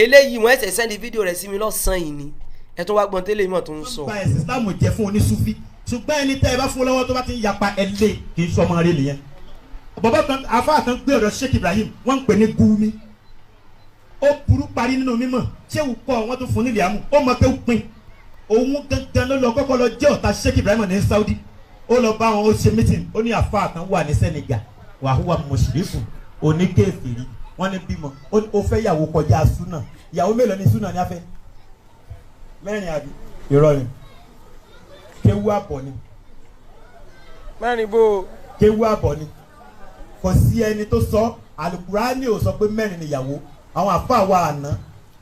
Eléyìí wọ́n ẹsẹ̀ send fídíò rẹ̀ sí mi lọ́sàn-án yìí ni. Ẹ tún wá gbọ́n tẹ́lẹ̀ mọ̀ tó ń sọ. Ba ẹ̀sìn Islam jẹ́ fún onísúfí, ṣùgbọ́n ẹni tẹ́ ẹ bá fún lọ́wọ́ tó bá ti ń yapa, ẹ lé, kì í sọmọ rẹ nìyẹn. Bàbá kan, afáà kan gbé ọ̀dọ̀ Sheikh Ibrahim, wọ́n ń pè ní Gumi. Ó burú parí nínú mímọ̀. Ṣéwù kọ́ wọ́n tún fún nílẹ̀ àmú, ó mọ pé ó pin òun gangan ló lọ kọ́kọ́ lọ jẹ́ ọ̀tá Sheikh Ibrahim ní Saudi. Ó lọ bá wọn, ó ṣe meeting, ó ní àfáà kan wà ní Senegal, wàhùwà mùsùlùmí oníkèfèrí. Wọ́n ní bímọ, ó fẹ́ yàwó kọjá súnà. Ìyàwó mélòó ni súnà ní afẹ́? Mẹ́rin àbí? Irọ́ ni, kéwú àbọ̀ ni. Mẹ́rin bó. Kéwú àbọ̀ ni. Kò sí ẹni tó sọ, Alukurani ò sọ pé mẹ́rin níyàwó. Àwọn àfáà wa àná,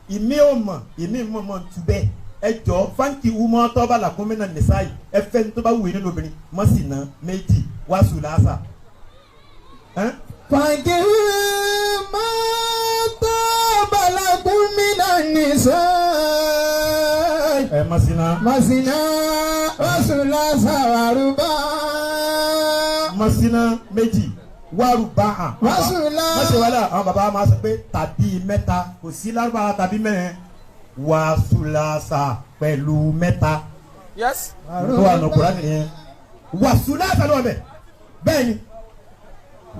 ìmí ò mọ̀, ìmí mọ̀ mọ̀ tu bẹ́ẹ̀. Ẹ jọ, fáńkì wúmọ́ tọ́ba làkúnmínà nìsáyì, ẹ fẹ́ ní tó bá wù yín nínú obìnrin, mọ́sìnà méjì wàásù làásà. فانكحوا ما طاب لكم من النساء Ẹ mọ́sìnà. مثنى وثلاث ورباع. Mọ́sìnà méjì wárúbáà. Wàsùlá. Mọ́sẹ̀ wàhálà, àwọn bàbá máa sọ pé tàbí mẹ́ta, kò sí lárúbáwá tàbí mẹ́rin, wàsùlàsà pẹ̀lú mẹ́ta. Yes. Tó wà nù Kúránì nìyẹn. Wàsùlàsà ló wà bẹ̀ bẹ́ẹ̀ ni,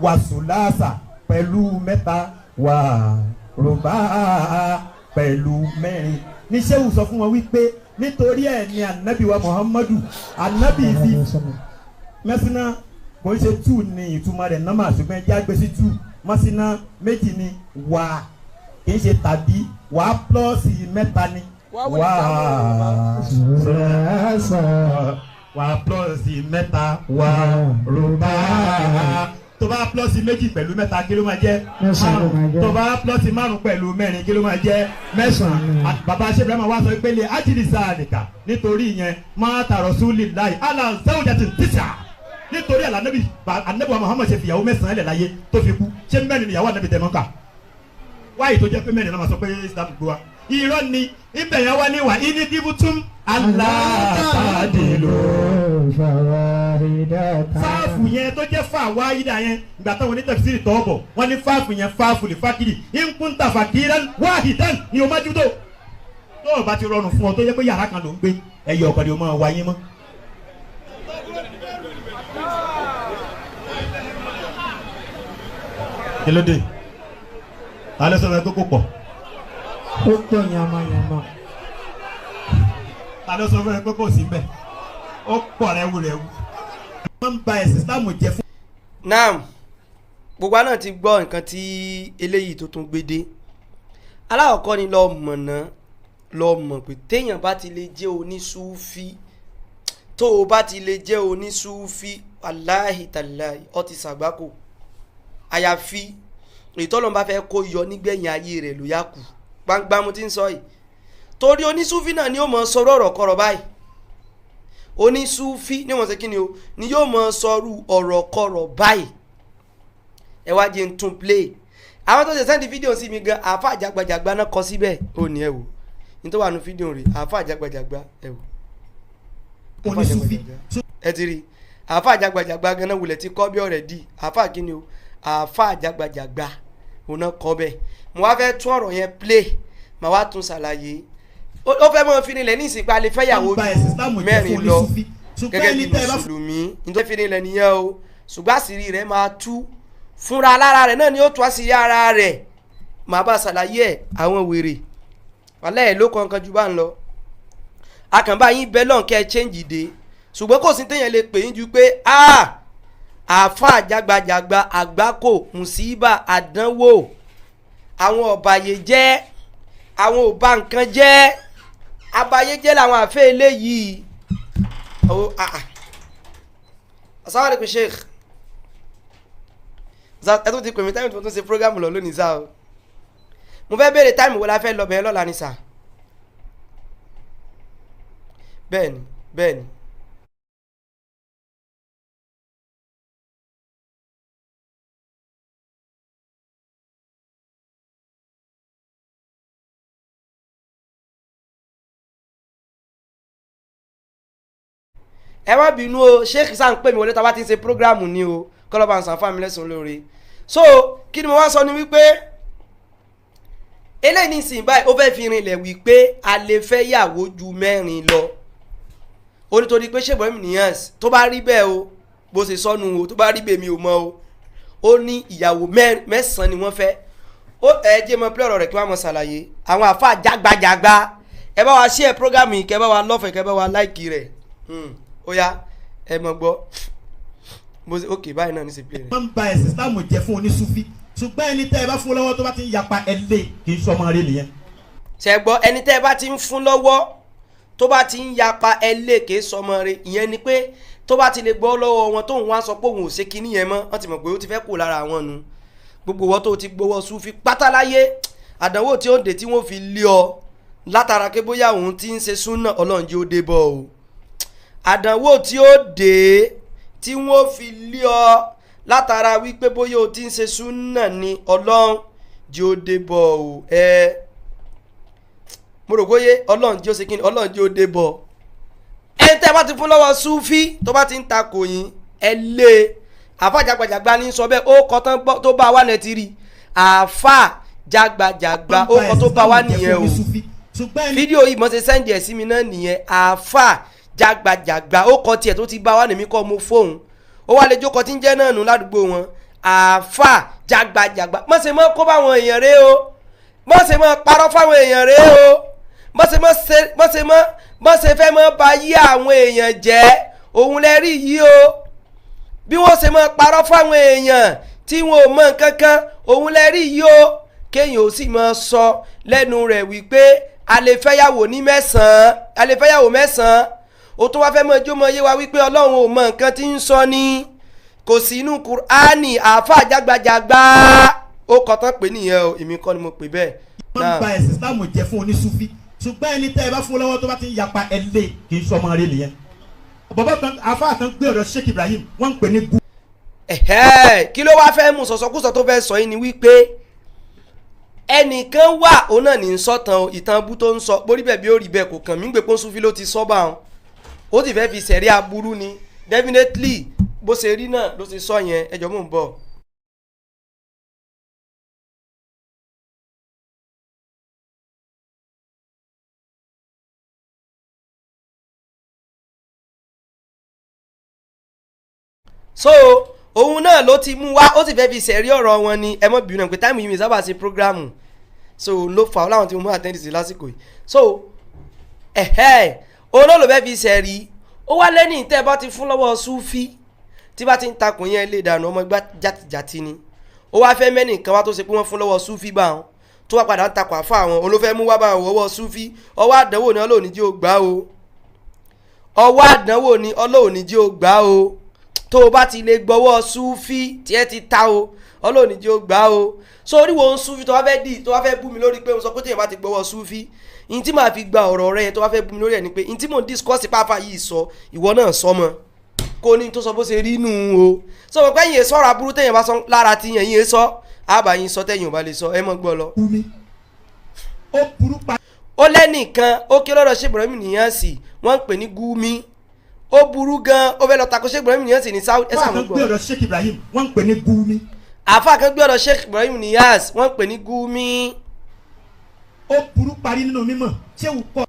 wàsùlàsà pẹ̀lú mẹ́ta, wàrúbáà pẹ̀lú mẹ́rin. Ní sẹ́wù sọ fún wọn wípé nítorí ẹ̀ ni anabi wa Muhammadu, anabi fi mẹ́sìnà kò ń ṣe two ní ìtumọ̀ rẹ̀ nọ́mà, ṣùgbọ́n ẹjẹ́ àgbèsí two. Mọ́sínà méjì ni wà, kì í ṣe tàbí, wà á plọ́ọ̀sì mẹ́ta ni Wà wà wà á plọ́ọ̀sì mẹ́ta, wà rúbá. Tó bá plọ́ọ̀sì méjì pẹ̀lú mẹ́ta, kí ló máa jẹ́? Mẹ́sàn-án ló máa jẹ́. Tó bá plọ́ọ̀sì márùn pẹ̀lú mẹ́rin, kí ló máa jẹ́? Mẹ́sàn-án. Bàbá ṣe Ibrahim wa sọ pé lè ájìlì sáà nìkà nítorí ìyẹn máa tààrọ̀ súlì láì alàzẹ́wòjà ti tìṣà. Nítorí ẹ̀ lànàbì anabi wa Muhammad ṣe fìyàwó mẹ́sàn-án lẹ̀ láyé tó fi kú. Ṣé mẹ́rin níyàwó anabi tẹ̀ mọ́kà wáyé tó jẹ́ pé mẹ́rin náà máa sọ pé Islam gbé wa? Irọ́ ni. Ibẹ̀ yẹn wá ní wà ní díbùtún aláàtàdìlò. Fáàfù yẹn tó jẹ́ fáà wáyídà yẹn, ìgbà táwọn onítẹ̀fisìrì tọ́ bọ̀, wọ́n ní fáàfù yẹn, fáàfù lè fákìrì ìkúntà fàkìrà wáhìdán ni o má júdò. Tó o bá ti rọrùn fún ọ, tó jẹ́ pé yàrá kan ló ń gbé, ẹyọ ọ̀kan ni o máa wáyé mọ́. Kí ló dé? Alẹ́ sọ̀rọ̀ ẹ tó kó pọ̀. Ó pọ̀ yamayama. Ta ló sọ fún ẹ pé kò sí mbẹ? Ó pọ̀ rẹ́wù rẹ́wù. Wọ́n ń ba ẹ̀sìn Islam jẹ́ fún. Naam, gbogbo àná ti gbọ́ nǹkan tí eléyìí tó tún gbé dé. Alákọ̀ọ́kọ́ ni lọ mọ̀nà, lọ mọ̀ pé téèyàn bá ti lè jẹ́ onísúfí, tó o bá ti lè jẹ́ onísúfí, wàláhì tàláhì, ọ ti ṣàgbákò. Àyàfi èyí tọ́lọ́run bá fẹ́ kó yọ nígbẹ̀yìn ayé rẹ̀ ló yá kù. Gbangba mo ti ń sọ yìí, torí onísúfí náà ni ó mọ̀ sọ̀rọ̀ ọ̀rọ̀ kọ̀rọ̀ báyìí. Onísúfí ni wọ́n ṣe kí ni o, ni yóò mọ̀ sọ̀rọ̀ ọ̀rọ̀ kọ̀rọ̀ báyìí. Ẹ wá jẹ́ n tún play. Àwọn tó ṣe send fídíò sí mi gan, àáfà àjàgbàjàgbà náà kọ síbẹ̀. Ó ní ẹ wò ní tó wà nù fídíò rẹ̀, àáfà àjàgbàjàgbà, ẹ wò. Àáfà Onísúfí. àjàgbàjàgbà. Ẹ ti rí àáfà àjàgbàjàgbà gan náà wulẹ̀ ti kọ́ bí ọ̀rẹ́ di àáfà kí ni o, àáfà àjàgbàjàgbà òun náà kọ́ bẹ́ẹ̀. Mo wá fẹ́ tún ọ̀rọ̀ yẹn play, màá wá tún ṣàlàyé. Ó fẹ́ mọ́ fi nílẹ̀ ní ìsìnkú alẹ́ fẹ́yàwó Wọ́n ń ba ẹ̀sìn Islam ju jẹ́ mẹ́rin fún lọ onísúfí, ṣùgbọ́n gẹ́gẹ́ ẹni bí tẹ́ ẹ bá fún mùsùlùmí. Nítorí fi nílẹ̀ nìyẹn o, ṣùgbọ́n àṣírí rẹ̀ máa tú fúnra lára rẹ̀ náà ni ó tú àṣírí ara rẹ̀. Màá bá ṣàlàyé ẹ̀. Àwọn wèrè wàhálà ẹ̀ ló kọ̀ọ̀kan ju bá ń lọ. Akànbá yín bẹ́ẹ̀ lọ́n kẹ́ ẹ change dé, ṣùgbọ́n kò sí téèyàn lè pè yín ju pé àáfà jágbajàgba, àgbákò, mùsíbà, àdánwò, àwọn ọ̀bàyéjẹ́, àwọn òbá nǹkan jẹ́, abayéjẹ́ làwọn àfẹ́ eléyìí. Oh, ah, ah. Asalaamualeykum, Sheikh. Ẹ tún ti pè mí time tí mo tún ṣe program lọ lónìí sá o. Mo fẹ́ béèrè time wo la fẹ́ lọ bẹ̀rẹ̀ lọ́la ni sà. Bẹ́ẹ̀ni, bẹ́ẹ̀ni. Ẹ má bínú o, Sheikh sá ń pè mí wọlé tá a bá ti ń ṣe program ni o. Kọ́lọ́ba ń sàn fáàmì lẹ́sùn lóore. So kí ni mo wá sọ ni wípé Eléyìí nísìnyí báyìí ó fẹ́ fi rinlẹ̀ wípé a lè fẹ́ yàwó ju mẹ́rin lọ. Ó nítorí pé Sheikh Ibrahim Niass, tó bá rí bẹ́ẹ̀ o, bó ṣe sọnù o, tó bá rí bẹ́ẹ̀ mi ò mọ̀ o, ó ní ìyàwó mẹ́sàn-án ni wọ́n fẹ́. Ó ẹ jẹ́ mọ pé ọ̀rọ̀ rẹ̀ kí wọ́n mọ̀ ṣàlàyé. Àwọn àfa jágbajàgba, ẹ bá wa share program yìí, kẹ́ bá wa lọ́fẹ̀ẹ́, kẹ́ bá wa like rẹ̀. Ó yá, ẹ mọ̀ gbọ́ bó ṣe. Ok, báyìí náà ní ṣe play rẹ̀. Máa ń ba ẹ̀sìn Islam jẹ́ fún onísúfí, ṣùgbọ́n ẹni tẹ́ ẹ bá fún lọ́wọ́ tó bá ti ń yapa, ẹ lé, kì í sọmọ rẹ nìyẹn. Ṣe gbọ́, ẹni tẹ́ ẹ bá ti ń fún lọ́wọ́ tó bá ti ń yapa, ẹ lè ké sọmọ rẹ. Ìyẹn ni pé tó bá ti lè gbọ́ lọ́wọ́ wọn, tóun wá sọ pé òun ò ṣe kinní yẹn mọ́, wọ́n ti mọ̀ pé ó ti fẹ́ kó lára wọn nu. Gbogbo wọn tó ti gbowó Súfì pátá láyé, àdánwò tí ó dé tí wọ́n fi lé ọ látara pé bóyá òun ti ń ṣe súnà, Ọlọ́run jẹ́ ó dé bọ̀ o. Àdánwò tí ó dé tí wọ́n fi lé ọ látara wípé bóyá o ti ń ṣe súnà ni, Ọlọ́run jẹ́ ó dé bọ̀ o. Ẹ mo rò bóyá Ọlọ́run jẹ́ ó ṣe kí ni, Ọlọ́run jẹ́ ó dé bọ̀. Ẹni tẹ́ ẹ bá ti fún lọ́wọ́ Súfì tó bá ti ń ta kò yín, ẹ lé e. Àáfà jagbajàgba ní sọ bẹ́ẹ̀. Ó kọ́ tán tó bá wà lẹ́ ti rí àáfà jagbajàgba, ó kọ́ tó bá wà nìyẹn o. Fídíò yìí mo ṣe send ẹ̀ sí mi náà nìyẹn. Àáfà jagbajàgba, ó kọ́ tiẹ̀ tó ti bá wà ní mi kọ́ mo fóun, ó wá lè jókòó tí ń jẹ́ náà nù ládùúgbò wọn. Àáfà jagbajàgba, mọ̀ ṣe mọ́ kó báwọn èèyàn rẹ o, mọ̀ ṣe mọ́ parọ́ fáwọn èèyàn rẹ o, mọ̀ ṣe mọ́ ṣe mọ́ ṣe mọ́ mọ́ ṣe fẹ́ mọ́ ba yí àwọn èèyàn jẹ́ òun lẹ rí yìí o. Bí wọ́n ṣe máa parọ́ fáwọn èèyàn tí wọn ò mọ nǹkan kan, òun lẹ rí yìí o. Kéèyàn ò sì máa sọ lẹ́nu rẹ̀ wípé a lè fẹ́yàwó ní mẹ́sàn-án, a lè fẹ́yàwó mẹ́sàn-án, ó tún wá fẹ́ mọ ijó mọ yé wa wípé Ọlọ́run ò mọ nǹkan tí ń sọ ni, kò sí inú Kùránì. Àáfàá jágbajàgba, ó kọ́ tán pé nìyẹn o, èmi kọ́ ni mo pè bẹ́ẹ̀. Máa ń ba ẹ̀sìn Islam jẹ́ fún onísúfí, ṣùgbọ́n ẹni tẹ́ ẹ bá fún lọ́wọ́ tó bá ti ń yapa, ẹ lé, kì í sọmọ rẹ nìyẹn. Bàbá kan, àfáà kan gbé ọ̀dọ̀ Sheikh Ibrahim, wọ́n ń pè ní gu. Ẹ̀hẹ́, kí ló wá fẹ́ mú sọ̀sọ́kúsọ tó fẹ́ sọ yìí ni wípé ẹnìkan wà, òun náà ní í sọ̀tàn o, ìtàn bú tó ń sọ borí bẹ́ẹ̀ bí ó rí bẹ́ẹ̀ kò kàn mí, gbé pọ́n ló ti sọ́ bá wọn, ó sì fẹ́ fi sẹ̀rí aburú ni. Definitely, bó ṣe rí náà ló ṣe sọ yẹn. Ẹjọ́ mò ń bọ̀. So òun náà ló ti mú wá, ó sì fẹ́ fi sẹ̀rí ọ̀rọ̀ wọn ni. Ẹ mọ̀ bínú ẹ̀ pé time yìí mi sábà ṣe program, so ló fà á láwọn tí mo mú attend sí lásìkò yìí. So ẹ̀hẹ́, òun náà ló fẹ́ fi sẹ̀rí. Ó wá lẹ́ni tẹ́ ẹ bá ti fún lọ́wọ́ Súfì tí bá ti ń takùn yẹn, lè dànù, ọmọ ẹgbẹ́ jàtìjàtì ni. Ó wá fẹ́ mẹ́nìkan wá tó ṣe pé wọ́n fún lọ́wọ́ Súfì bá wọn, tó wá padà ń takùn àfa àwọn olófẹ́ mú wá bá wọn ọwọ́ Súfì. Ọwọ́ àdánwò ni Ọlọ́run ní jẹ́ ó gbà o, ọwọ́ àdánwò ni Ọlọ́run ní jẹ́ ó gbà o. Tó o bá ti lè gbọ́wọ́ Súfì, tiẹ̀ ti ta o, Ọlọ́run ní jẹ́ ó gbà o. So oríwo ń Súfì tó wá fẹ́ dì, tó wá fẹ́ bú mi lórí pé mo sọ pé téèyàn bá ti gbọ́wọ́ Súfì, n tí màá fi gba ọ̀rọ̀ rẹ tó wá fẹ́ bú mi lórí ẹ̀ ni pé n tí mò ń discuss pápá yìí sọ, ìwọ náà sọ mọ́ kó ní tó sọ bó ṣe rí nù o. Sọ pé ẹ̀yin sọ̀rọ̀ aburú téèyàn bá sọ lára ti yẹn yín sọ àbá yín sọ tẹ̀yìn ò bá lè sọ, ẹ mọ́ gbọ́ lọ. Gumi ó burú pa. Ó lẹ́nìkan ó ké lọ́dọ̀ Sheikh Ibrahim Niass, wọ́n ń pè ní Gumi, ó burú gan, ó fẹ́ lọ tako Sheikh Ibrahim Niass ní Saudi. Ẹ Àfáà sàmú kan gbé gbọ́. ọ̀dọ̀ Sheikh Ibrahim, wọ́n ń pè ní Gumi. Àáfàá kan gbé ọ̀dọ̀ Sheikh Ibrahim Niass, wọ́n ń pè ní Gumi. Ó burú parí nínú mímọ̀, ṣé wù kọ́.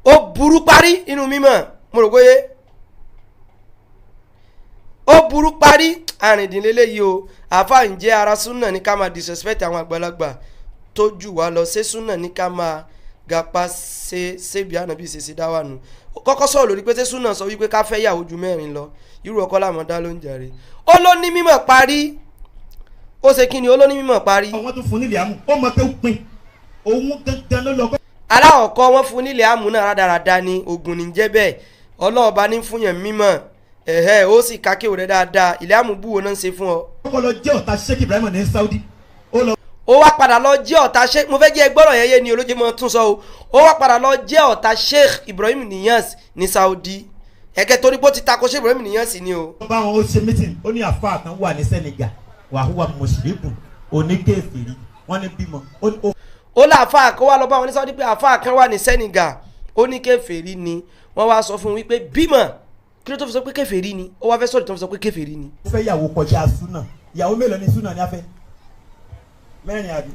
Ó burú parí nínú mímọ̀, mo rò pé ó burú parí àrìndínlélẹ́yìí o. Àáfàá, ǹjẹ́ ara súnà ní ká máa disrespect àwọn àgbàlagbà tó jù wá lọ? Ṣé súnà ní ká máa gapá ṣe ṣébi ànábì ṣe ṣe dáwà nù? Kọ́kọ́ sọ̀rọ̀ lórí pé ṣé súnà sọ wípé ká fẹ́ yàwó ju mẹ́rin lọ? Irú ọkọ làwọn dá ló ń jàre. Ó ló ní mímọ̀ parí, ó ṣe kí ni, ó ló ní mímọ̀ parí. Wọ́n tún fún nílẹ̀ àmú, ó mọ pé ó pin òun gangan ló lọ kọ́. Aláwọ̀kọ́, wọ́n fún nílẹ̀ àmúná rádaràda ni, ogun ní jẹ́ bẹ́ẹ̀. Ọlọ́ọ̀ba ní fún yẹn mímọ̀, ẹ̀hẹ́, ó sì kákéwò rẹ̀ dáadáa. Ilẹ̀ àmúbúwo náà ń ṣe fún ọ. Kọ́kọ́ lọ jẹ́ ọ̀tá Sheikh Ibrahim ní Saudi, ó lọ Ó wá padà lọ jẹ́ ọ̀tá Sheikh. Mo fẹ́ jẹ́ gbọ́rọ̀ yẹn yé ni olóje mọ́ tún sọ o. Ó wá padà lọ jẹ́ ọ̀tá Sheikh Ibrahim Niass ní Saudi, ẹ̀kẹ́ torí pé ó ti tako Sheikh Ibrahim Niass ni o. Bá wọn ó ṣe meeting, ó ní àfáà kan wà ní Senegal, wàhùwà mùsùlùmí oníkèfèrí, wọ́n ní bímọ ó ní ó Ó láàfáà kó wá lọ bá wọn ní Saudi pé àfáà kan wà ní Senegal, ó ní kèfèrí ni. Wọ́n wá sọ fún un wípé bímọ, kí ló tó fi sọ pé kèfèrí ni? Ó wá fẹ́ sọ̀rọ̀ tó fi sọ pé kèfèrí ni. Fẹ́ yàwó kọjá súnà. Ìyàwó mélòó ni súnà ní afẹ́? Mẹ́rin àbí?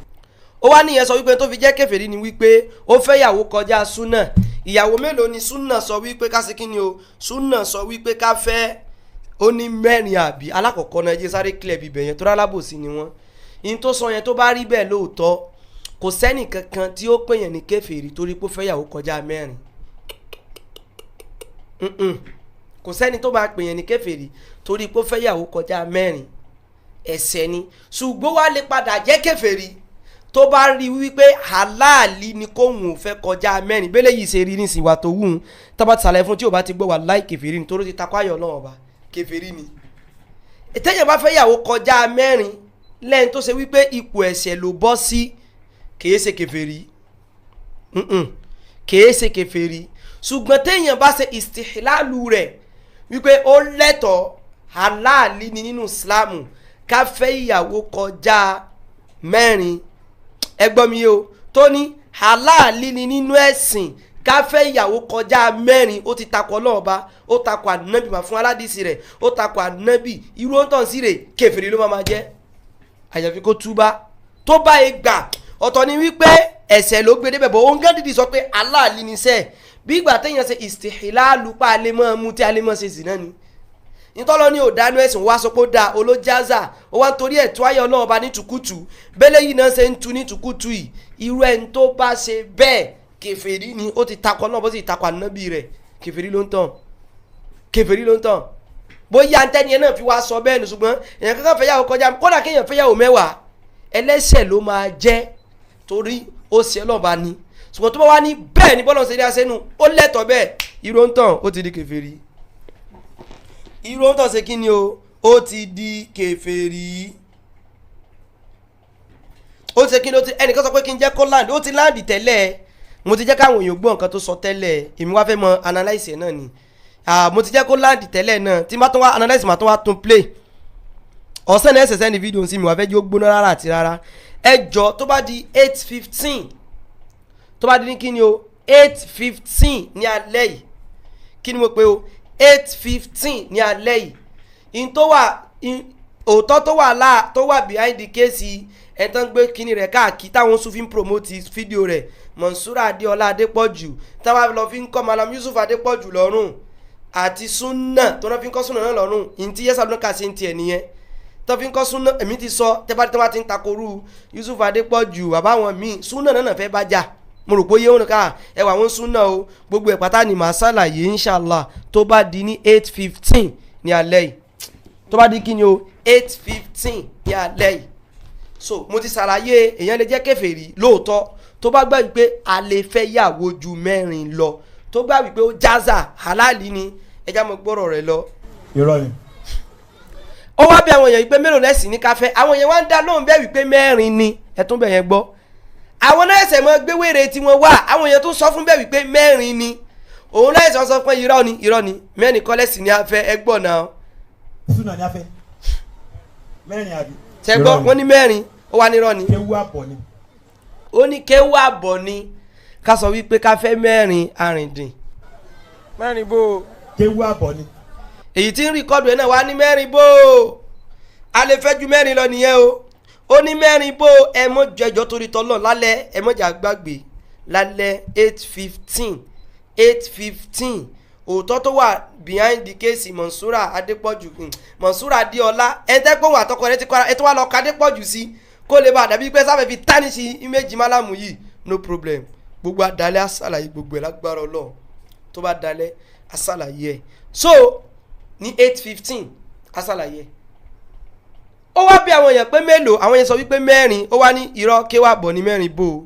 Ó wá níyẹn sọ wípé tó fi jẹ́ kèfèrí ni wípé ó fẹ́ ìyàwó kọjá súnà. Ìyàwó mélòó ni súnà sọ wípé ká ṣe kí ni o? Súnà sọ wípé ká fẹ́, ó ní mẹ́rin àbí? Alákọ̀ọ́kọ́ náà, ẹ jẹ́ sáré clear bíbẹ̀ yẹn, tó rálábòsí ni wọ́n. In tó sọ yẹn, tó bá rí bẹ́ẹ̀ lóòótọ́, kò sẹ́nì kankan tí ó pèèyàn ní kèfèrí torí pé ó fẹ́ ìyàwó kọjá mẹ́rin. Kò sẹ́ni tó máa pèèyàn ní kèfèrí torí pé ó fẹ́ ìyàwó kọjá mẹ́rin. Ẹ̀ṣẹ̀ ni, ṣùgbọ́n wá lè padà jẹ́ kèfèrí tó bá rí wípé halali ni kóhun ò fẹ́ kọjá mẹ́rin. Bẹ́lẹ̀ yìí ṣe rí nísìnyí wa tó wù ú, tó bá ti ṣàlàyé fún tí ò bá ti gbọ́, wà láì kèfèrí ni, torí ti takọ́ ayọ̀ náà ọba, kèfèrí ni. Téèyàn bá fẹ́ yàwó kọjá mẹ́rin lẹ́yìn tó ṣe wípé ipò ẹ̀ṣẹ̀ ló bọ́ sí, kìí ṣe kèfèrí. Kìí ṣe kèfèrí. Ṣùgbọ́n téèyàn bá ṣe istihlalu rẹ̀ wípé ó lẹ́tọ̀ọ́, halali ni nínú Ìsìlámù ká fẹ́ ìyàwó kọjá mẹ́rin, ẹ gbọ́ mi o, tó ní halali ni nínú ẹ̀sìn ká fẹ́ ìyàwó kọjá mẹ́rin, ó ti takò ọlọ́ọ̀ba, ó takò ànábì, mà fún aládìsí rẹ̀, ó takò ànábì. Irú ó ń tàn sí rè, kèfèrí ló máa jẹ́, àyàfi kó túbá. Tó bá e gbà, ọ̀tọ̀ ni wípé ẹ̀ṣẹ̀ ló gbé débẹ̀ bọ̀, òun gán dìdì sọ pé aláàlí ni sẹ́ẹ̀. Bí ìgbà téèyàn ṣe istihlalu pa alẹ́ mọ́ mu tí alẹ́ mọ́ ṣe zìnà ni, ntọ́lọ́ ní òdánú ẹ̀sìn wá sọ pé ó dáa, olójáza, ó wá ń torí ẹ̀ tó ayé ọlọ́run ọba ní tùkùtù. Bẹ́lẹ̀ yìí náà ṣe ń tu ní tùkùtù yìí, irú ẹni tó bá ṣe bẹ́ẹ̀, kèfèrí ni. Ó ti takọ náà, bó sì takọ ànábì rẹ̀, kèfèrí ló ń tàn, kèfèrí ló ń tàn. Bóyá ntẹ́ni ẹ náà fi wá sọ bẹ́ẹ̀ nù, ṣùgbọ́n èèyàn kankan fẹ́ yàwó kọjá, kódà kéèyàn fẹ́ yàwó mẹ́wàá, ẹlẹ́ṣẹ̀ ló máa jẹ́ torí ó ṣe ọlọ́ba ni. Ṣùgbọ́n tó bá wá ní bẹ́ẹ̀ ni bọ́lá ṣe rí aṣẹ́nu, ó lẹ́tọ̀ọ́ bẹ́ẹ̀, irú ń tàn ó ti di kèfèrí. Irú ń tàn ṣe kí ni o? Ó ti di kèfèrí. Ó ti ṣe kí ni? Ó ti ẹnìkan sọ pé kí n jẹ́ kó land, ó ti land tẹ́lẹ̀. Mo ti jẹ́ káwọn èèyàn gbọ́ nǹkan tó sọ tẹ́lẹ̀, èmi wá fẹ́ mọ analyse ẹ̀ náà ni. Mo ti jẹ́ kó land tẹ́lẹ̀ náà, tí n bá tún wá analyse, màá tún wá tún play. Ọ̀sán náà ẹsẹ̀ sẹ́ni fídíò sí mi, wà fẹ́ jẹ́ ó gbóná rárá àti rárá. Ẹ jọ, tó bá di 8:15, tó bá di ní kí ni o, 8:15 ní alẹ́ yìí, kí ni mo pe o, 8:15 ní alẹ́ yìí, in tó wà òótọ́ tó wà láà tó wà behind the case ẹ̀ tán gbé kíní rẹ̀ káàkiri, táwọn Sufi ń promote fídíò rẹ̀, Monsura Adéọlá Adépọ̀jù, táwọn lọ fi ń kọ́ Malam Yusuf Adépọ̀jù lọ́rùn àti sunna tó náà fi ń kọ́ sunna náà lọ́rùn, ìntí yẹ́sà ló ń kà sí ti ẹ̀ nìyẹn tó fi ń kọ́ sunna. Èmi ti sọ tẹ́bá tí wọ́n ti ń takoru Yusuf Adépọ̀jù àbáwọn míì, sunna náà fẹ́ bá jà. Mo rò pé yé wọn ká ẹ wà wọn sunna o. Gbogbo ẹ̀ pátá ni màá ṣàlàyé inshallah tó bá di ní 8:15 ní alẹ́ yìí. Tó bá di kí ni o, 8:15 ní alẹ́ yìí. So mo ti ṣàlàyé, èèyàn lè jẹ́ kèfèrí lóòótọ́ tó bá gbà wípé a lè fẹ́ yàwó ju mẹ́rin lọ, tó gbà wípé ó jáza halali ni. Ẹja mo gbọ́rọ̀ rẹ̀ lọ. Irọ́ ni. Ó wá bí àwọn èèyàn wípé mélòó lẹ́sìn ní ká fẹ́, àwọn èèyàn wá ń dá lóhùn bẹ́ẹ̀ wípé mẹ́rin ni. Ẹ tún bẹ̀ yẹn gbọ́, àwọn náà ẹsẹ̀ mọ́ gbé wèrè tí wọ́n wá, àwọn èèyàn tún sọ fún bẹ́ẹ̀ wípé mẹ́rin ni. Òun náà ẹsẹ̀ sọ fún irọ́ ni, irọ́ ni, mẹ́rin kọ́ lẹ́sìn ní a fẹ́. Ẹ gbọ́ náà. Súnà ni a fẹ́ mẹ́rin àbí. Ṣẹ gbọ́, wọ́n ní mẹ́rin, ó wá nírọ́ ni. Kéwú àbọ̀ ni. Ó ní kéwú àbọ̀ ni ká sọ wípé ká fẹ́ mẹ́rin àrìndìn. Mẹ́rin bó o. Kéwú àbọ̀ ni. Èyí tí ń record ẹ̀ náà wá ní mẹ́rin bó o, a lè fẹ́ ju mẹ́rin lọ nìyẹn o. Ó ní mẹ́rin bó o. Ẹ mọ́ jẹjọ́ torí tọ́lọ̀ lálẹ́, ẹ mọ́ jà gbàgbé lálẹ́ 8:15, 8:15, òótọ́ tó wà behind the case Monsura Adépọ̀jù, Monsura Adéọlá. Ẹ tẹ́ pé òun àtọkọ rẹ ti kọ́ra, ẹ tó wá lọ ka Adépọ̀jù sí kó lè bá a dàbí pé sáfẹ́ fi tánìṣì image málàmù yìí. No problem, gbogbo adalẹ́ àṣàlàyé gbogbo ẹ̀ lágbára Ọlọ́run. Tó bá dalẹ́ àṣàlàyé ẹ̀. So ní 8:15 àṣàlàyé ẹ̀. Ó wá bí àwọn èèyàn pé mélòó, àwọn èèyàn sọ wípé mẹ́rin, ó wá ní irọ́, kéwà bọ̀ ní mẹ́rin bò ó.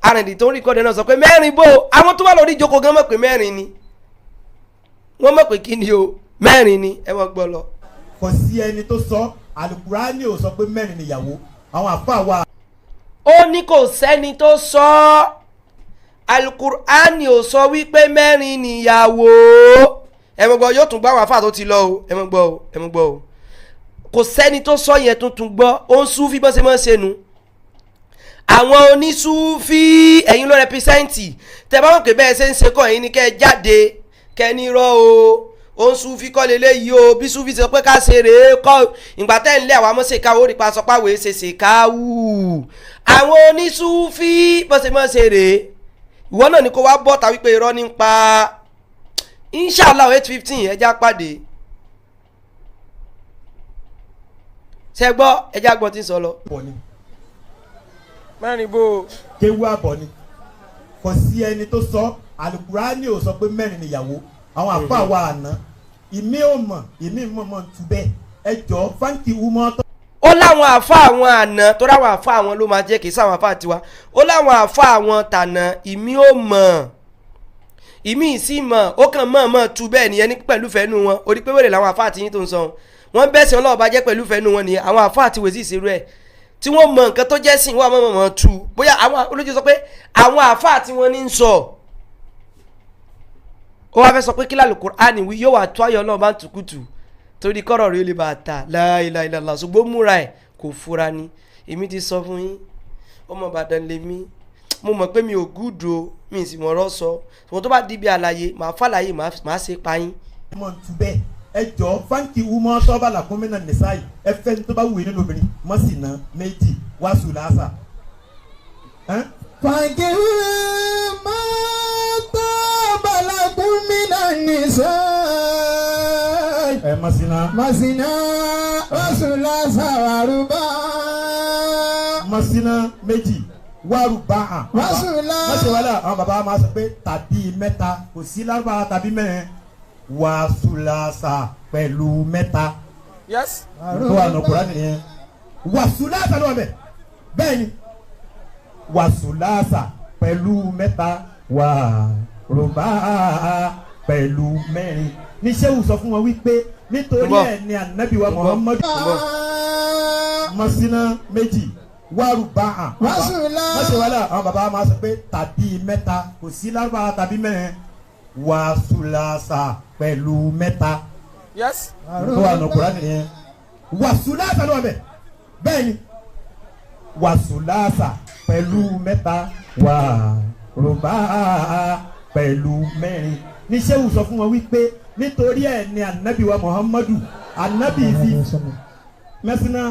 Arìndì tó ń record náà sọ pé mẹ́rin bò ó. Àwọn tó wà lórí ìjókòó gan mọ̀ pé mẹ́rin ni, wọ́n mọ̀ pé kí ni o, mẹ́rin ni. Ẹ wọ́n gbọ́ lọ. Kò sí ẹni tó sọ, Alukurani ò sọ pé mẹ́rin níyàwó àwọn àfa wa. Ó ní kò sẹ́ni tó sọ ọ́, Alukurani ò sọ wípé mẹ́rin níyàwó. Ẹ mọ̀ gbọ́, yóò tún gbọ́ àwọn àfa tó ti lọ o. Ẹ mọ̀ gbọ́ o, ẹ mọ̀ gbọ́ o, kò sẹ́ni tó sọ yẹn tuntun gbọ́. Ó ń súnfí bọ́n ṣe máa ń ṣe nu àwọn onísúfí, ẹ̀yin ló represent. Tẹ bá mọ̀ pé bẹ́ẹ̀ ṣe ń ṣe kọ́, ẹ̀yin ni kẹ́ ẹ jáde kẹ́ ẹ ní irọ́ o. Ó ń súfì kọ́ leléyìí o, bí súfì sọ pé ká ṣe rèé kọ́. Ìgbà tẹ́ ń lé àwọn amọ́sẹ̀ká ó rí pa sọ páwé ṣe ṣèkáwù àwọn onísúfì bọ́sẹ̀mọ́sẹ̀ rèé. Ìwọ náà ni kó wá bọ́ta wípé irọ́ ní pa. Inshallah 8:15 ẹja pàdé. Ṣe gbọ́, ẹja gbọ́n tí ń sọ lọ. Bọ̀ ni. Mẹ́rin bó. Kéwú àbọ̀ ni, kò sí ẹni tó sọ. Alukurani ò sọ pé mẹ́rin níyàwó. Àwọn àfa wa àná, ìmí ò mọ̀, ìmí mọ̀ mọ̀ tu bẹ́ẹ̀. Ẹ jọ fáńkì wúmọ́ tó. Ó láwọn àfa àwọn àná tó ráwọn àfa àwọn ló máa jẹ́, kì í sáwọn àfa tiwa. Ó láwọn àfa àwọn tànà, ìmí ò mọ̀, ìmí sì mọ̀, ó kàn mọ̀ mọ̀ tu bẹ́ẹ̀ nìyẹn ní pẹ̀lú fẹ́nu wọn. Orí pé wèrè làwọn àfa àti yín tó ń sọ wọn bẹ́ẹ̀ sìn ọlọ́ọ̀bá jẹ́ pẹ̀lú fẹ́nu wọn nìyẹn. Àwọn àfa àti wèsì ìṣerú ẹ̀ tí wọ́n mọ nǹkan tó jẹ́ sìn wọ́n mọ̀ mọ̀ tu. Bóyá àwọn olójú sọ pé àwọn àfa àti wọn ní ń sọ, ó wá fẹ́ sọ pé kí lálùkùránì wí, yóò wà tó ayọ̀ náà bá ń tukùtù torí kọ́rọ̀ rí ó lè bá a ta láìláìláìlá. Ṣùgbọ́n múra ẹ̀ kò fura ni. Èmi ti sọ fún yín, ọmọ Ìbàdàn lèmi, mo mọ̀ pé mi ò gúdù o, mi sì mọ̀ ọ̀rọ̀ sọ, ṣùgbọ́n tó bá di ibi àlàyé màá fàlàyé, màá ṣe pa yín. Mọ̀ tu bẹ́ẹ̀. Ẹ jọ fáńkì wúmọ́ tọ́ba làkúnmínà nìsáyì, ẹ fẹ́ ní tó bá wù yín nínú obìnrin mọ́sì ná méjì wàásù làásà. فانكحوا ما طاب لكم من النساء Ẹ mọ́sì ná. مثنى وثلاث ورباع. Mọ́sì ná méjì wárúbáà. Wàsùlá. Mọ́sì wàhálà, àwọn bàbá máa sọ pé tàbí mẹ́ta, kò sí lárúbáwá tàbí mẹ́rin, wàásù làásà pẹ̀lú mẹ́ta. Yes. Tó wà nù Kúránì nìyẹn. Wàsùlásà ló wà bẹ́ẹ̀. Bẹ́ẹ̀ ni, wàsùlásà pẹ̀lú mẹ́ta, wàrúbá pẹ̀lú mẹ́rin ní sẹ́wù sọ fún wọn wípé nítorí Ń bọ̀. ẹ̀ ni ànábì wa Ń bọ̀. Muhammadu. Mọ́síná méjì wárúbá. Wàsùlá. Mọ́sí wàhálà, àwọn bàbá máa sọ pé tàbí mẹ́ta, kò sí lárúbáwá tàbí mẹ́rin, wàsùlásà pẹ̀lú mẹ́ta. Yes. Tó wà nù Kúránì nìyẹn. Wàsùlásà ló wà bẹ́ẹ̀. Bẹ́ẹ̀ ni, wàsùlásà pẹ̀lú mẹ́ta, wàrúbá pẹ̀lú mẹ́rin ní sẹ́wù sọ fún wọn wípé nítorí ẹ̀ ni ànábì wa Muhammadu ànábì fi mẹ́sìnà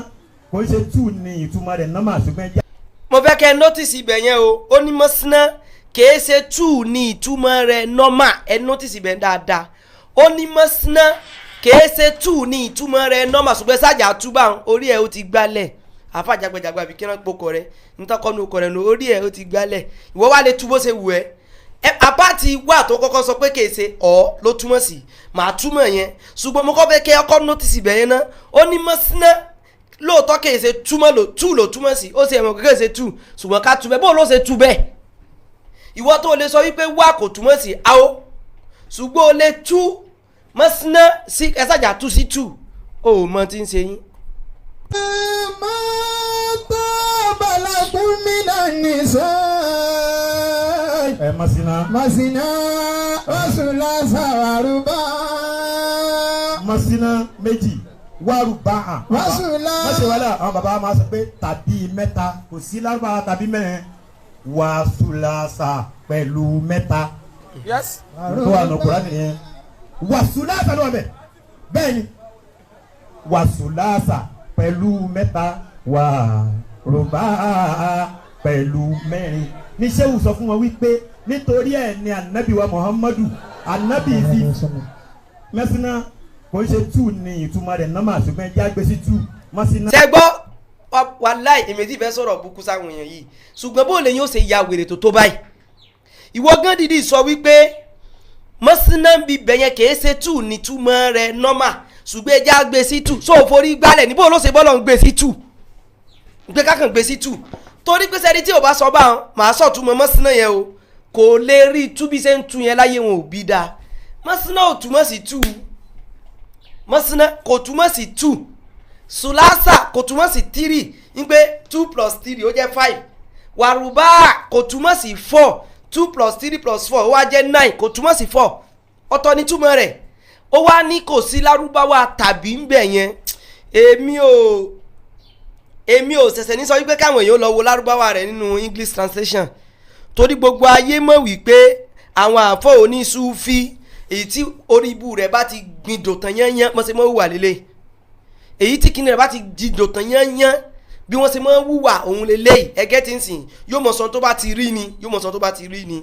kò ń ṣe tù ní ìtumọ̀ rẹ̀ nọ́mà, ṣùgbọ́n ẹ jẹ́ Mo fẹ́ kẹ́ ẹ nọ́tìsì ibẹ̀ yẹn o. Ó ní mọ́síná kìí ṣe tù ní ìtumọ̀ rẹ̀ nọ́mà. Ẹ nọ́tìsì ibẹ̀ dáadáa. Ó ní mọ́síná kìí ṣe tù ní ìtumọ̀ rẹ̀ nọ́mà, ṣùgbọ́n sájà túbà ń orí ẹ̀ ó ti gbálẹ̀. Àfa jagbajagba àbí kíran pokọ rẹ ntọ́kọ́nu ọkọ rẹ nù, orí ẹ̀ ó ti gbálẹ̀. Ìwọ wá lè tú bó ṣe wù ẹ́. Ẹ apáti wà tó kọ́kọ́ sọ pé kìí ṣe ọ̀ ló túmọ̀ sí, màá túmọ̀ yẹn, ṣùgbọ́n mo kọ́ fẹ́ kẹ́ ọkọ́ nọ́tìsì ibẹ̀ yẹn ná. Ó ní mọ́síná lóòótọ́ kìí ṣe túmọ̀ lò tú lò túmọ̀ sí, ó ṣe ẹ̀mọ̀ kékeré ṣe tú, ṣùgbọ́n ká tú bẹ́ẹ̀, bó ló ṣe tú bẹ́ẹ̀? Ìwọ tó lè sọ wípé wá kò túmọ̀ sí àó, ṣùgbọ́n o lè tú mọ́síná sí ẹ ṣàjà tú sí tú, o ò mọ tí ń ṣe yín. ما طاب لكم من النساء Ẹ mọ́síná. مثنى وثلاث ورباع. Mọ́síná méjì wárúbáà. Wàsùlá. Mọ́sí wàhálà, àwọn bàbá máa sọ pé tàbí mẹ́ta, kò sí lárúbáwá tàbí mẹ́rin, wàsùlásà pẹ̀lú mẹ́ta. Yes. Tó wà nù Kúránì nìyẹn. Wàsùlásà ló wà bẹ́ẹ̀. Bẹ́ẹ̀ ni, wàsùlásà pẹ̀lú mẹ́ta, wàrúbá pẹ̀lú mẹ́rin ní sẹ́wù sọ fún wọn wípé nítorí ẹ̀ ni ànábì wa Muhammadu ànábì fi mẹ́sìnà kò ń ṣe tù ní ìtumọ̀ rẹ̀ nọ́mà, ṣùgbọ́n ẹ jẹ́ àgbẹ̀ sí tù mọ́sínà. Ṣe gbọ́, wàláì èmi tí fẹ́ sọ̀rọ̀ bukú sáwọn èèyàn yìí, ṣùgbọ́n bó lè yín ó ṣe ya wèrè tó tó báyìí? Ìwọ gan dìdí sọ wípé mọ́sínà ń bi bẹ̀yẹn kìí ṣe tù ní túmọ̀ rẹ̀ nọ́mà, ṣùgbọ́n ẹja gbé sí tù sóò forí gbálẹ̀ níbo ló ṣe bọ́lọ̀ ń gbé sí tù gbé kákan gbé sí tù, torí pé sẹ́ni tí ò bá sọ bá wọn màá sọ̀túnmọ̀ mọ́sínà yẹn o, kò lè rí tú bí ṣe ń tú yẹn láyé wọn ò bí dáa. Mọ́sínà ò túmọ̀ sí tù, mọ́sínà kò túmọ̀ sí tù, sùlásà kò túmọ̀ sí tírì ń pé 2 + 3 ó jẹ́ 5, wàrúbá kò túmọ̀ sí 4, 2 + 3 + 4 ó wá jẹ́ 9, kò túmọ̀ sí 4, ọ̀tọ̀ ní túmọ̀ rẹ̀. Ó wá ní kò sí lárúbáwá tàbí ń bẹ̀ yẹn. Èmi ò ṣẹ̀ṣẹ̀ ní sọ wípé káwọn èèyàn lọ wo lárúbáwá rẹ̀ nínú English translation, torí gbogbo ayé mọ̀ wípé àwọn àfọ̀ oníṣúfì Èyí tí orí ibu rẹ̀ bá ti gbin dòtàn yányán mọ́ ṣe mọ́ wùwà lélẹ̀. Èyí tí kinní rẹ̀ bá ti jí dòtàn yányán bí wọ́n ṣe mọ́ wùwà òun lélẹ̀. Ẹgẹ́ tí ń sìn yóò mọ̀ sọ tó bá ti rí ni, yóò mọ̀ sọ tó bá ti rí ni.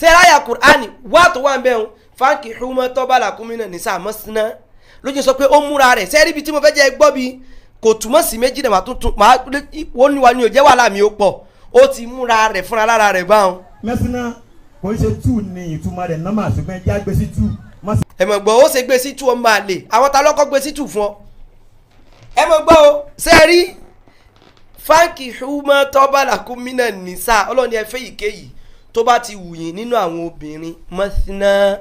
Sẹ́ráyà Kùránì wà tó wà ń bẹ̀ ń fáńkì húmọ́ tọ́ba làkúnmínà ní sàmọ́ síná lójú sọ pé ó múra rẹ̀ sẹ́rí ibi tí mo fẹ́ jẹ́ gbọ́ bi kò túmọ̀ sí méjì náà, màá tuntun màá wọ́n ní wa ni ò jẹ́ wàhálà mi ó pọ̀, ó ti múra rẹ̀ fúnra lára rẹ̀ báwọn. Mẹ́sìnà kò ń ṣe two ní ìtumọ̀ rẹ̀ nọ́mà, ṣùgbọ́n ẹjẹ́ àgbẹ̀ sí two. Ẹ mọ̀ gbọ́, ó ṣe gbé sí two, ọmọ àlè àwọn ta lọ́kọ́ gbé sí two fún ọ. Ẹ mọ̀ gbọ́ o, sẹ́rí fáńkì húmọ́ tọ́ba làkúnmínà nìsà, ọlọ́ni ẹ fẹ́ ìkéyìí tó bá ti wù yín nínú àwọn obìnrin mọ́síná.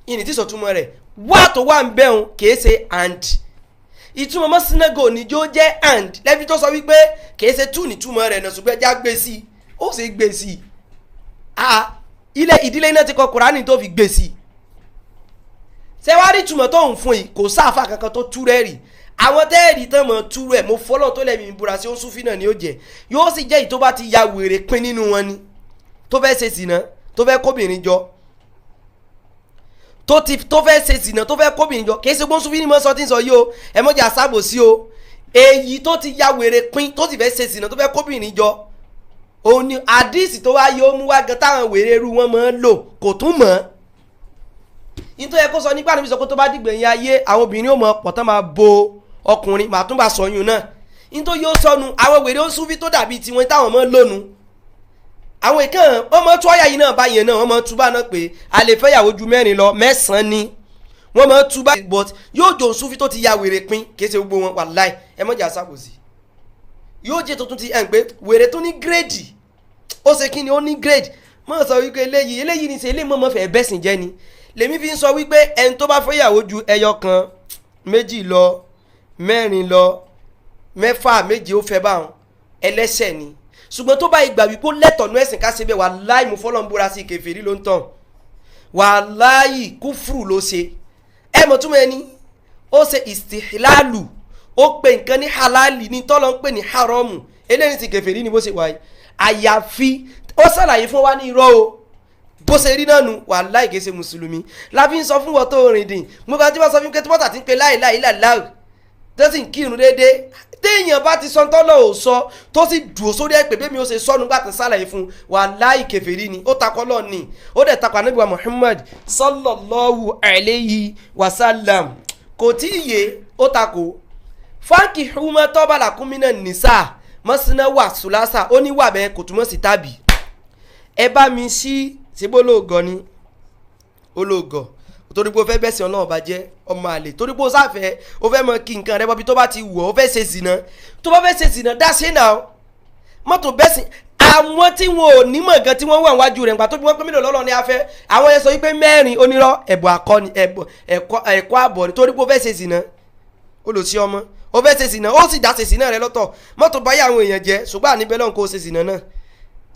Ìní tí sọ̀túnmọ́ rẹ̀ wá tó wà ń bẹ̀rùn kìí ṣe and ìtumọ̀ mọ́sínágò níjó jẹ́ and lẹ́bi tó sọ wípé kìí ṣe tú nítumọ̀ rẹ̀ náà, ṣùgbọ́n ẹja gbé sí i, ó sì gbé sí i. Ah, ilé ìdílé iná ti kọ Kùránì tó fi gbé sí i. Ṣé wàá rí ìtumọ̀ tó ń fún yìí? Kò sáfà kankan tó tú rẹ̀ rí. Àwọn tẹ́ẹ̀rì tán mọ̀ tú rẹ̀, mo fọlọ́ tó lẹ́mìí búra sí, ó súnfì náà ni ó jẹ́, yóò sì jẹ́ ìtó bá ti ya wèrè pín nínú wọn ni tó fẹ́ ṣe sìnà, tó fẹ́ kóbìnrin jọ, tó ti tó fẹ́ ṣe sìnà, tó fẹ́ kóbìnrin jọ. Kì í ṣe gbọ́n súnfì ni mo sọ tí ń sọ yìí o, ẹ mọ̀jà sábò sí o. Èyí tó ti ya wèrè pín, tó sì fẹ́ ṣe sìnà, tó fẹ́ kóbìnrin jọ, òun ni àdìsí tó wá yóò mú wá gan táwọn wèrè irú wọn máa ń lò kò tún mọ̀ ọ́. Nítorí ẹ kó sọ nípa níbi sọ pé tó bá dìgbẹ̀yìn ayé, àwọn obìnrin ò mọ pọ̀ tán máa bo ọkùnrin, màá tún bá sọyún náà. Nítorí yóò sọnù àwọn wèrè ó súnfí tó dàbí tiwọn táwọn máa ń lónu àwọn ìkàn wọn mọ tú ọyà yìí náà báyẹn náà, wọn mọ tú bá náà pé a lè fẹ́yàwó ju mẹ́rin lọ, mẹ́sàn-án ni wọ́n mọ tú bá, but yóò jò súnfí tó ti ya wèrè pín. Kì í ṣe gbogbo wọn, wàláì, ẹ mọ̀jà ṣàkóso. Yóò jẹ́ tuntun ti ẹ̀ ń pé wèrè tó ní gírèdì, ó ṣe kí ni, ó ní gírèdì. Mọ̀ sọ wípé eléyìí eléyìí ní ṣe eléyìí mọ̀mọ́ fẹ́ bẹ́sìn jẹ́ ni lèmi fi ń sọ wípé ẹni tó bá fẹ́yàwó ju ẹyọ kan, méjì lọ, mẹ́rin lọ, mẹ́fà, méje, ó fẹ́ báwọn, ẹlẹ́ṣẹ̀ ni. Ṣùgbọ́n tó bá ìgbà wípé ó lẹ́tọ̀ọ́nú ẹ̀sìn ká ṣe bẹ́ẹ̀, wàláì mú fọlọ́n búra sí, kèfèrí ló ń tàn, wàláì kúfùrù ló ṣe. Ẹ mọ̀ túmọ̀ ẹni ó ṣe ìstìhìláàlù, ó pe nǹkan ní halali ní tọ́lọ́ ń pè ní haramu, eléyìí ti kèfèrí ni bó ṣe wáyé. Àyàfi ó ṣàlàyé fún wa ní irọ́ o, bó ṣe rí náà nu, wàláì kìí ṣe mùsùlùmí. La fi ń sọ fún wọn tó rìn dìn mo bá tí wọ́n sọ fún pé tí wọ́n tà ti ń pe láìláì láìláì tó sì ń kírun déédéé, téèyàn bá ti sọ tọ́lọ̀ ò sọ tó sì dùn sórí ẹ̀ pé bẹ́ẹ̀ mi ò ṣe sọnù gbà tó ṣàlàyé fún un, wàláì kèfèrí ni, ó takọ́ lọ ni, ó dẹ̀ takọ́ Ànábì wa Muhammad sallallahu alayhi wa sallam, kò tí ì yé, ó takò. Fáńkì húmọ́ tọ́ba làkúnmínà nìsà mọ́síná wà sùlásà, ó ní wà bẹ́ẹ̀ kò túmọ̀ sí tàbí. Ẹ bá mi sí síbó lóògọ́ ni olóògọ́, torí pé o fẹ́ bẹ̀sẹ̀ ọlọ́run bá jẹ́ ọmọ àlè, torí pé o sáfẹ́ o fẹ́ mọ kí nǹkan rẹ bọ́bi tó bá ti wù ọ́, o fẹ́ ṣe zìnà, tó bá fẹ́ ṣe zìnà dá ṣe náà mọ́tò bẹ́sìn. Àwọn tí wọn ò nímọ̀ gan tí wọ́n wà wájú rẹ̀ nígbà tó bí wọ́n pé mílíọ̀nù lọ́lọ́ ni a fẹ́, àwọn yẹn sọ wípé mẹ́rin, onírọ́ ẹ̀bùn àkọ́ni ẹ̀kọ́ àbọ̀ ni, torí pé o fẹ́ ṣe zìnà, olùsí ọmọ o fẹ́ ṣe zìnà, ó sì dá ṣe zìnà rẹ lọ́tọ̀ mọ́tò báyà àwọn èèyàn jẹ́. Ṣùgbọ́n àníbẹ̀ lọ́n kó o ṣe zìnà náà,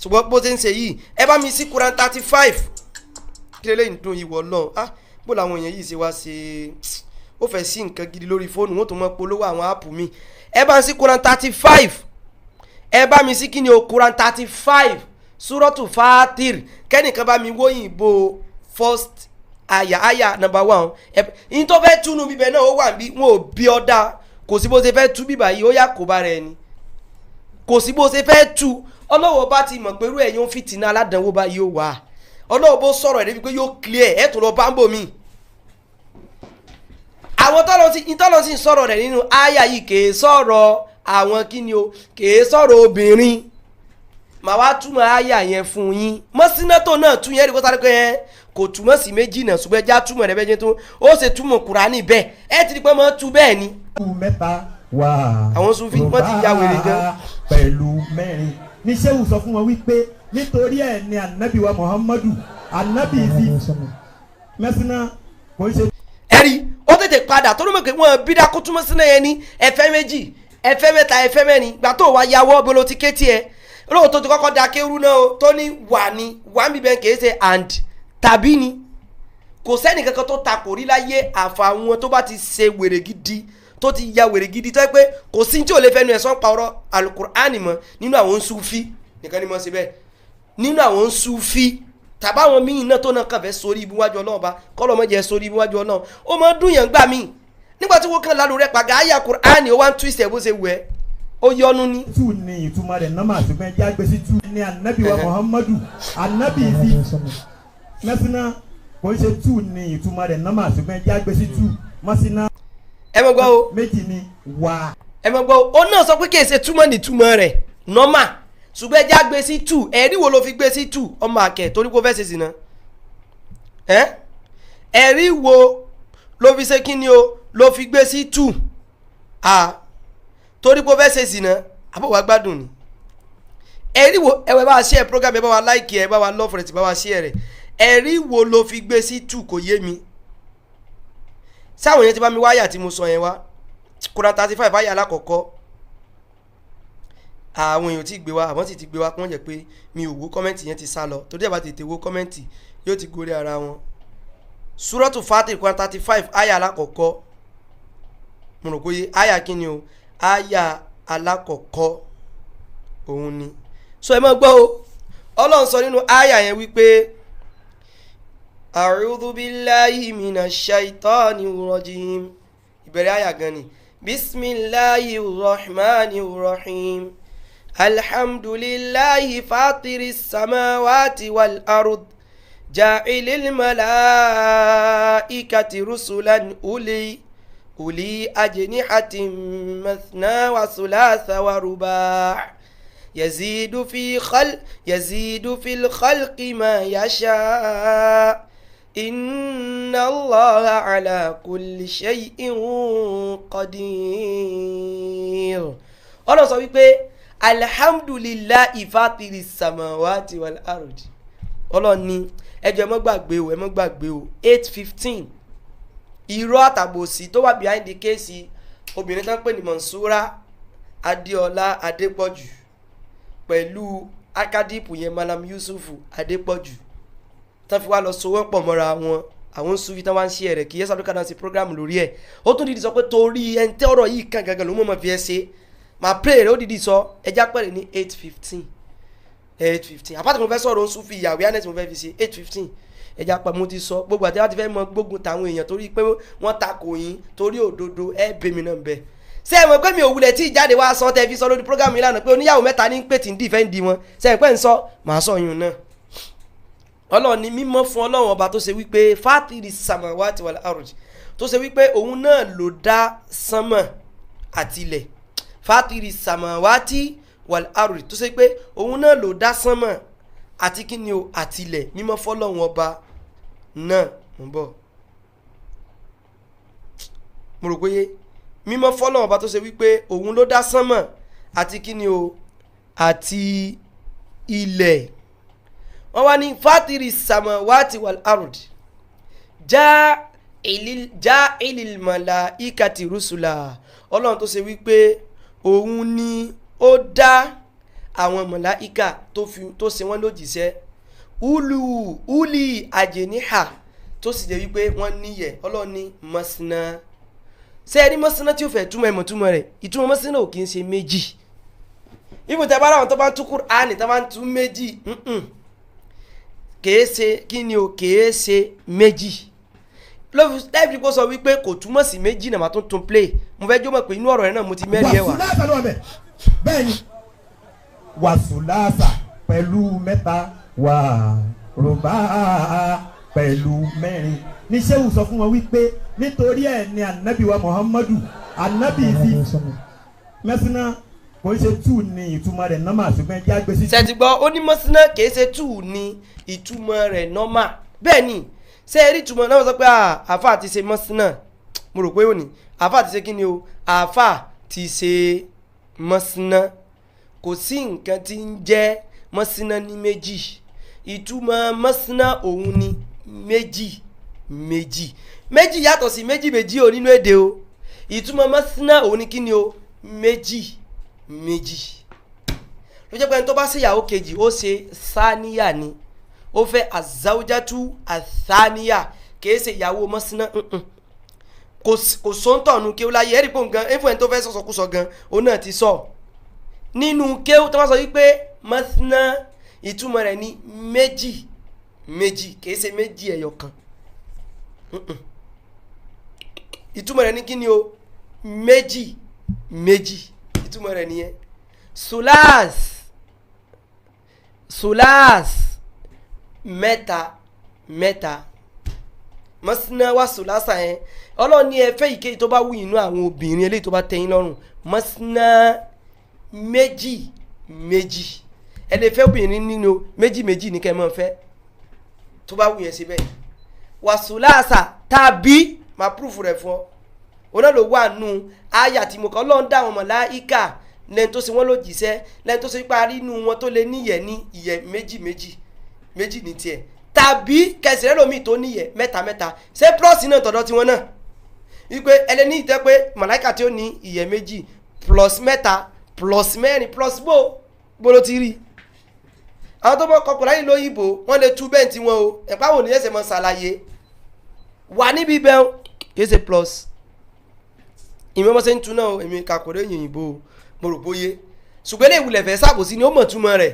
ṣùgbọ́n bó ṣe ń ṣe yìí, ẹ bá mi sí Quran 35. Kí lélẹ́yìn dùn ìwọ lọ́n, ah, bó làwọn èèyàn yìí ṣe wá ṣe ó fẹ́ sí nǹkan gidi lórí fóònù, wọ́n tún mọ́ polówó àwọn áàpù mi. Ẹ bá ń sí Quran 35, ẹ bá mi sí kí ni o, Quran 35 Suratu Fatir. Kẹ́nìkan bá mi wóyìnbó first àyà, àyà number 1. Ẹ ní tó fẹ́ túnú bíbẹ̀ náà ó wà bí wọn ò bí ọ dá, kò sí bó ṣe fẹ́ tú bíbà yìí, ó yà kó bá rẹ ni, kò sí bó ṣe fẹ́ tú. Ọlọ́wọ́ bá ti mọ̀ pé irú ẹ̀yin ń fìtínà aládàánwò bá yóò wà, ọlọ́wọ́ bó sọ̀rọ̀ ẹ̀ débi pé yóò clear ẹ̀ tó lọ bá ń bò mí. Àwọn tọ́lọ́ sí ń sọ̀rọ̀ rẹ̀ nínú àyà yìí kèé sọ̀rọ̀ àwọn kí ni o, kèé sọ̀rọ̀ obìnrin. Màá wá túmọ̀ àyà yẹn fún yín. Mọ́sínátò náà tún yẹn rí kó sáré pé ẹ kò túmọ̀ sí méjì náà, ṣùgbọ́n ẹja túmọ̀ rẹ̀ bẹ́ẹ̀ jẹ́ tó ó ṣe túmọ̀ Kùránì bẹ́ẹ̀, ẹ ti di pé mọ́ tú bẹ́ẹ̀ ni. Mẹ́ta wà Àwọn Sufi wọ́n ti ya wèrè gan. Pẹ̀lú mẹ́rin ní sẹ́wù sọ fún wọn wípé nítorí ẹ̀ ni anabi wa Muhammadu anabi fi mẹ́sìnà kò ń ṣe. Ẹ̀rí ó tètè padà tó ló mọ̀ pé wọ́n bí dákú túmọ̀ sínú yẹn ní ẹ̀fẹ́ méjì, ẹ̀fẹ́ mẹ́ta, ẹ̀fẹ́ mẹ́rin, gbà tó wá yàwọ́ bolo ti ké tiẹ̀ lóòótọ́ tó kọ́kọ́ da kéwú náà o tó ní wà ní wà ń bíbẹ̀ kìí ṣe and tàbí ni. Kò sẹ́ni kankan tó ta kò rí láyé àfàwọn tó bá ti ṣe wèrè gidi, tó ti ya wèrè gidi, tó yẹ pé kò sí tí ò lè fẹnu ẹ̀ sọ́n pa ọ̀rọ̀ alukur'ani mọ́. Nínú àwọn Sufi nìkan ni mo ṣe bẹ́ẹ̀, nínú àwọn Sufi Tàbáwọn míì náà tó náà kàn fẹ́ sórí ibi wájú Ọlọ́run bá kọ́lọ́ mọ́ jẹ́ sórí ibi wájú Ọlọ́run. Ó máa ń dùn yàn gbà míì nígbà tí wọ́n kàn lálù rẹ̀ pàgà àyà Kùránì, ó wá ń twist ẹ̀ bó ṣe wù ẹ́, ó yọnu ni. Two ni ìtumọ̀ rẹ̀ nọ́mà, ṣùgbọ́n ẹjẹ́ àgbèsí two ni anabi wa Muhammadu anabi fi mẹ́sìnà. Kò ń ṣe two ni ìtumọ̀ rẹ̀ nọ́mà, ṣùgbọ́n ẹjẹ́ àgbèsí two mọ́sínà. Ẹ mọ̀ gbọ́ o. Méjì ni wà. Ẹ mọ̀ gbọ́ o, ó náà sọ pé kì í ṣe túmọ̀ ní túmọ̀ rẹ̀ nọ́mà, ṣùgbọ́n ẹjẹ́ àgbè sí two. Ẹ̀rí wo ló fi gbé sí two, ọmọ àkẹ́? Torí kó fẹ́ ṣe sí náà ẹ́. Ẹ̀rí wo ló fi ṣe kí ni o ló fi gbé sí two? À torí pé ó fẹ́ ṣe sìnà, àbọ̀wá gbádùn ni. Ẹ̀rí wo? Ẹ̀wẹ̀ bá wa share program, ẹ bá wa like, ẹ bá wa love rẹ̀, tí bá wa share rẹ̀. Ẹ̀rí wo ló fi gbé sí two? Kò yé mi. Sáwọn yẹn ti bá mi wáyà tí mo sọ yẹn wá, Quran 35 àyà alákọ̀ọ́kọ́. Àwọn èèyàn tí gbé wa, àwọn sì ti gbé wa kí wọ́n jẹ́ pé mi ò wo comment yẹn, ti sá lọ, torí ẹ̀ bá tètè wo comment yóò ti gorí ara wọn. Suratu Fatir, Quran 35 àyà alákọ̀ọ́kọ́. Mo rò pé àyà kí ni o, àyà alákọ̀ọ́kọ́ òun ni. So ẹ máa gbọ́ o, Ọlọ́run sọ nínú àyà yẹn wípé أعوذ بالله من الشيطان الرجيم. Ìbẹ̀rẹ̀ àyà gan ni: بسم الله الرحمن الرحيم، الحمد لله فاطر السماوات والأرض، جاعل الملائكة رسلا أولي أجنحة مثنى وثلاث ورباع، يزيد في الخلق ما يشاء، إن الله على كل شيء قدير. Ọlọ́run sọ wípé الحمد لله فاطر السماوات والأرض. Ọlọ́run ní ẹjọ́, ẹ mọ́ gbàgbé o, ẹ mọ́ gbàgbé o, 8:15, irọ́ àtàbòsí tó wà behind the case obìnrin tó ń pè ní Monsura Adéọlá Adépọ̀jù pẹ̀lú akadipu yẹn, Malam Yusuf Adépọ̀jù, tán fi wá lọ sowọ́ pọ̀ mọ́ra wọn, àwọn Sufi tán wá ń ṣe ẹ̀rẹ̀ kì í yẹ sàdúkà náà ṣe program lórí ẹ̀. Ó tún dìdí sọ pé torí ẹni tẹ́ ọ̀rọ̀ yìí kàn gangan ló mọ̀ mọ́ fi ẹ́ ṣe máa pray rẹ̀. Ó dìdí sọ ẹja pẹ̀lẹ́ ní 8:15, 8:15. Àpáta mo fẹ́ sọ̀rọ̀ Sufi awareness mo fẹ́ fi ṣe 8:15. Ẹja pẹ̀ mo ti sọ gbogbo àti láti fẹ́ mọ gbógun tàwọn èèyàn torí pé wọ́n takò yín torí òdodo ẹ bèmí náà bẹ́ẹ̀. Ṣé ẹ mọ̀ pé mi ò wulẹ̀ tí ìjáde wá sọ tẹ́ fi sọ lórí program yìí lánàá pé oníyàwó mẹ́ta ní pè tí ń defend wọn? Ṣé ẹ pẹ́ ń sọ màá sọ yún náà. Ọlọ́run ní mímọ́ fún Ọlọ́run ọba tó ṣe wípé فاطر السماوات والأرض, tó ṣe wípé òun náà ló dá sánmọ̀ àti ilẹ̀. فاطر السماوات والأرض, tó ṣe pé òun náà ló dá sánmọ̀ àti kíni o, àti ilẹ̀. Mímọ́ fọlọ́run ọba náà. Mo ń bọ̀. Mo rò pé mímọ́ fọlọ́run ọba tó ṣe wípé òun ló dá sánmọ̀ àti kíni o, àti ilẹ̀. Wọ́n wá ní فاطر السماوات والأرض جاعل الملائكة رسلا. Ọlọ́run tó ṣe wípé òun ni ó dá àwọn màláíkà tó fi tó ṣe wọ́n lójíṣẹ́, أولي أجنحة, tó sì jẹ́ wípé wọ́n níyẹ̀. Ọlọ́run ní مثنى. Ṣé ẹ ní مثنى tí ó fẹ́ túmọ̀ ẹ̀mọ̀ túmọ̀ rẹ̀? Ìtumọ̀ مثنى ò kì í ṣe méjì. Ibùdó tẹ bá láwọn tó bá ń tú Kùránì tó bá ń tú méjì, kèé ṣe kí ni o, kèé ṣe méjì. Lẹ́ẹ̀fi kó sọ wípé kò túmọ̀ sí méjì náà, máa tún tún play. Mo fẹ́ jó mọ̀ pé inú ọ̀rọ̀ rẹ̀ náà mo ti mẹ́rin ẹ̀ wá. وثلاث ló wà bẹ́ẹ̀. Bẹ́ẹ̀ ni وثلاث pẹ̀lú mẹ́ta, ورباع pẹ̀lú mẹ́rin ní. Sẹ́wù sọ fún wọn wípé nítorí ẹ̀ ni anabi wa Muhammadu anabi fi mẹ́sìnà. Kò ń ṣe two ni ìtumọ̀ rẹ̀ nọ́mà, ṣùgbọ́n ẹjẹ́ àgbèsí. Ṣètì gbọ́, ó ní مثنى kìí ṣe two ní ìtumọ̀ rẹ̀ normal. Bẹ́ẹ̀ ni, ṣé ẹ rí ìtumọ̀ náà? Wọ́n sọ pé àáfà ti ṣe مثنى. Mo rò pé ó ní àáfà ti ṣe kí ni o, àáfà ti ṣe مثنى. Kò sí nǹkan tí ń jẹ́ مثنى ní méjì. Ìtumọ̀ مثنى òun ni méjì méjì. Méjì yàtọ̀ sí méjì méjì o nínú èdè o. Ìtumọ̀ مثنى òun ni kí ni o, méjì méjì. Ló jẹ́ pé ẹni tó bá ṣèyàwó kejì, ó ṣe ثانية ni, ó fẹ́ الزوجة الثانية, kìí ṣe ìyàwó مثنى. Kò sóńtọ̀nù kí ó láyé ẹ̀rí pò gan ẹ̀fọ́. Ẹni tó fẹ́ sọ̀sọ̀kúsọ gan, òun náà ti sọ nínú kéwú tó bá sọ wípé مثنى, ìtumọ̀ rẹ̀ ní méjì. Méjì, kìí ṣe méjì ẹyọ kan. Ìtumọ̀ rẹ̀ ní kí ni o? Méjì méjì, ìtumọ̀ rẹ̀ nìyẹn. Sulas, sulas, mẹ́ta mẹ́ta. Mọ́síná wà sùlásà yẹn, Ọlọ́run ní ẹ fẹ́ ìkéyìí tó bá wù inú àwọn obìnrin eléyìí tó bá tẹ́ yín lọ́rùn. Mọ́síná, méjì méjì. Ẹ lè fẹ́ obìnrin nínú méjì méjì ní kẹ́ ẹ máa fẹ́ tó bá wù yẹn síbẹ̀. Wà sùlásà tàbí máa púrúfù rẹ̀ fún ọ, òun náà ló wà nù àyà tí mo kọ́. Ọlọ́run dá àwọn màláíkà lẹ́ni tó ṣe wọ́n ló jíṣẹ́, lẹ́ni tó ṣe parí inú wọn tó lè níyẹ̀ ní ìyẹ̀ méjì méjì, méjì ní tiẹ̀, tàbí kẹsìrẹ́ lomi tó níyẹ̀ mẹ́ta mẹ́ta. Ṣé plus náà tọ̀dọ̀ tiwọn náà wípé ẹlẹ́ni ìtẹ́ pé màláíkà tí ó ní ìyẹ̀ méjì plus mẹ́ta plus mẹ́rin plus bó bó ló ti rí? Àwọn tó bọ́ kọkùnrin láyé lóyìnbó wọ́n lè tú bẹ́ẹ̀ tí wọn o ẹ̀pá wò ní ẹsẹ̀ mọ́ ṣàlàyé wà níbi bẹ́ẹ̀ kìí ṣe plus. Ìmọ̀ ọmọ ṣe ń tu náà o, èmi kàkọ́rẹ́ òyìnbó o, mo rò bóyé, ṣùgbọ́n ilé ìwúlẹ̀ fẹ́ ṣàbòsí ni ó mọ̀ túmọ̀ rẹ̀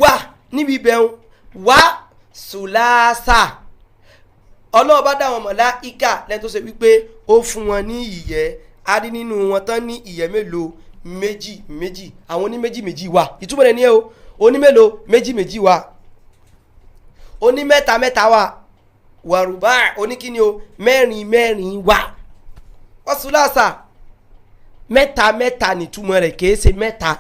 wà níbi bẹ́ẹ̀ wà sùlásà. Ọlọ́run bá dá àwọn màláíkà lẹ́nu tó ṣe wípé ó fún wọn ní ìyẹ́. A rí nínú wọn tán ní ìyẹ́ mélòó? Méjì méjì. Àwọn oní méjì méjì wà, ìtumọ̀ rẹ̀ ni ẹ o. Oní mélòó? Méjì méjì wà. Oní mẹ́ta mẹ́ta wà. Wàrúbá oníkíni o, mẹ́rin mẹ́rin wà. Wàsúlàsà, mẹ́ta mẹ́ta nìtumọ̀ rẹ̀, kìí ṣe mẹ́ta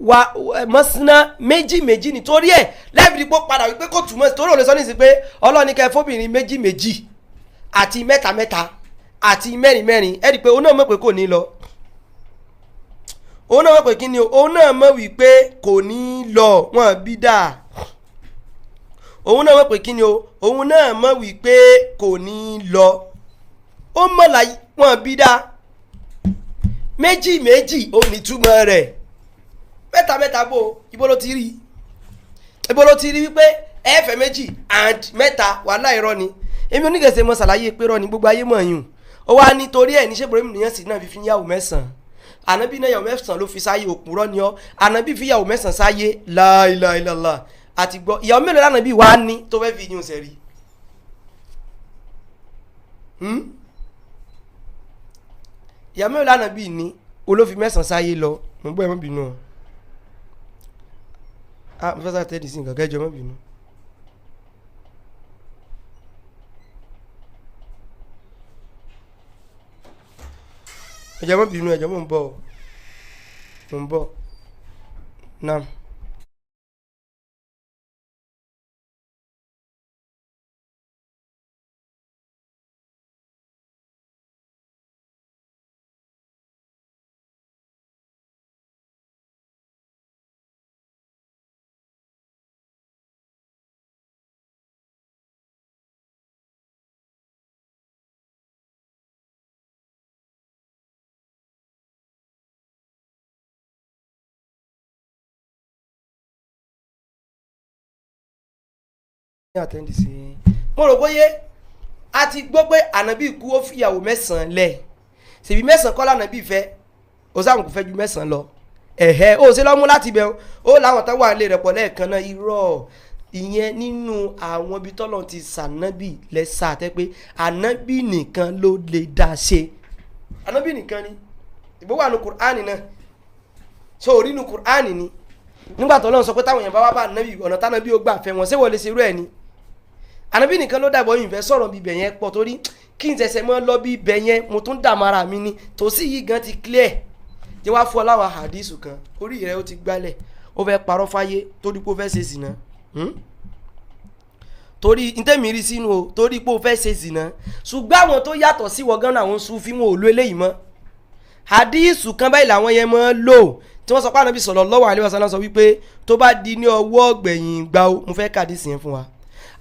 wa mọ́síná, méjì méjì. Nítorí ẹ̀ lẹ́ẹ̀bìrì pọ̀ padà wípé kò túmọ̀ sí, torí òun lè sọ nísìsiyìí pé Ọlọ́run ní kẹ́ fóbìnrin méjì méjì àti mẹ́ta mẹ́ta àti mẹ́rin mẹ́rin. Ẹ̀ rí i pé òun náà mọ̀ pé kò ní lọ, òun náà mọ̀ pé kí ni o, òun náà mọ̀ wípé kò ní lọ, wọ́n bí dáa. Òun náà mọ̀ pé kí ni o, òun náà mọ̀ wípé kò ní lọ, ó mọ̀ láyé, wọ́n bí dáa. Méjì méjì ó ní túmọ̀ rẹ̀. Mẹ́ta mẹ́ta bò, ibo ló ti rí? Ibo ló ti rí wípé ẹ̀fẹ̀ méjì and mẹ́ta? Wàhálà, irọ́ ni. Èmi onígẹ̀ẹ́sẹ̀ mọ ṣàlàyé pé irọ́ ni, gbogbo ayé mọ̀ yùn. Ó wá nítorí ẹ̀ ní ṣé Ibrahim nìyẹn sì náà fi fi yàwó mẹ́sàn-án. Ànábì náà yàwó mẹ́sàn-án ló fi sáyé. Òpùrọ́ ni ọ́. Ànábì fi yàwó mẹ́sàn-án sáyé? Láìláìlàlá àti gbọ́. Ìyàwó mélòó lànàbì wá ní tó fẹ́ fi yún sẹ́rí? Ìyàwó mélòó lànàbì ní olófin mẹ́sàn-án sáyé lọ? Mo gbọ́, ẹ má bínú o. Ah, mo fẹ́ sá tẹ́lẹ̀ sí nǹkan kẹjọ, má bínú. Ẹjọ má bínú, ẹjọ, mò ń bọ̀ o, mò ń bọ̀ nam. Àtẹ́ndì sí i. Mo rò bóyé a ti gbọ́ pé ànábì kú, ó fìyàwó mẹ́sàn-án lẹ̀. Ṣèbí mẹ́sàn-án kọ́ lànàbì fẹ́? Ó sáà kò fẹ́ ju mẹ́sàn-án lọ. Ẹ̀hẹ́, ó ṣe lọ́mú láti bẹ̀ ó láwọn tán wà lè rẹ̀ pọ̀ lẹ́ẹ̀kan náà. Irọ́ ìyẹn nínú àwọn ibi tọ́lọ̀ ti sànábì lẹ́sà tẹ́ pé ànábì nìkan ló lè dá ṣe, ànábì nìkan ni. Ìbò wà ní Kùránì náà, so orí nu Kùránì ni nígbà tó lọ́n sọ pé táwọn èèyàn bá wá bá ànábì, ọ̀nà tánábì ó gbà fẹ́ wọn, ṣé wọ́n lè ṣerú ẹ̀ ni? Ànábì nìkan ló dàbọ̀. Yìí fẹ́ sọ̀rọ̀ bíbẹ̀ yẹn pọ̀, torí kí n ṣẹ̀ṣẹ̀ mọ́ lọ bíbẹ̀ yẹn, mo tún dààmú ara mi ni. Tòsí yìí gan ti clear. Jẹ́ wá fún ọ láwọn àdìsù kan, orí rẹ ó ti gbálẹ̀. Ó fẹ́ parọ́ fáyé torí pé ó fẹ́ ṣe zìnà, torí ntẹ́mi rí sínú o, torí pé ó fẹ́ ṣe zìnà. Ṣùgbọ́n àwọn tó yàtọ̀ sí wọ gan, àwọn Sufi, wọn ò lo eléyìí mọ́. Àdìsù kan báyìí làwọn yẹn mọ́ lò tí wọ́n sọ pé Ànábì sallallahu alaihi wasallam sọ wípé tó bá di ní ọwọ́ gbẹ̀yìn gbà ó. Mo fẹ́ ka àdìsù yẹn fún wa.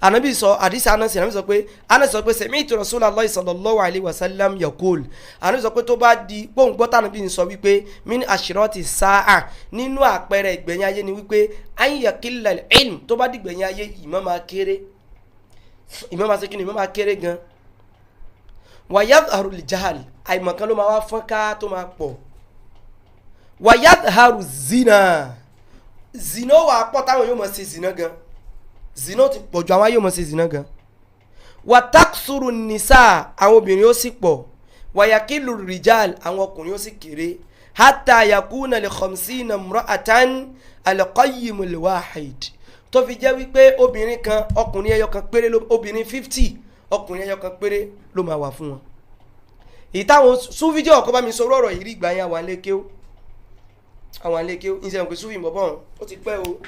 Ànábì sọ, àdìsù Anasi, Ànábì sọ pé, Anasi sọ pé sami'tu Rasulullahi sallallahu alaihi wasallam yaqul. Ànábì sọ pé tó bá di gbóǹgbọ́ tànábì ń sọ wípé min ashirati sa'a, nínú àpẹẹrẹ ìgbẹ̀yìn ayé ni wípé an yakilla al-ilm, tó bá di ìgbẹ̀yìn ayé, ìmọ̀ máa kéré. Ìmọ̀ máa ṣe kí ni? Ìmọ̀ máa kéré gan. Wa yadhharu al-jahl, àìmọ̀kan ló máa wá fọ́n ká tó máa pọ̀. Wàyàdàrú zina, zina wà pọ̀ táwọn yóò mọ̀ ṣe zina gan. Zina ó ti pọ̀ ju, àwọn ayé ò mọ̀ sí zina gan. Wàtàkùsùrù nìsà, àwọn obìnrin ó sì pọ̀. Wàyàkìlù rìjàl, àwọn ọkùnrin ó sì kéré. Hátà yakuna lè khamsina mra'atan al-qayyim al-wahid, tó fi jẹ́ wípé obìnrin kan, ọkùnrin ẹyọ kan péré ló, obìnrin 50, ọkùnrin ẹyọ kan péré ló máa wà fún wọn. Ìtàwọn súfì jẹ́ ọ̀kọ́ bá mi sọ ọ̀rọ̀ yìí rí ìgbà yẹn, àwọn alékéw, àwọn alékéw ń sẹ́wọ̀n pé súfì mọ̀ bọ́n ó ti pẹ́ o.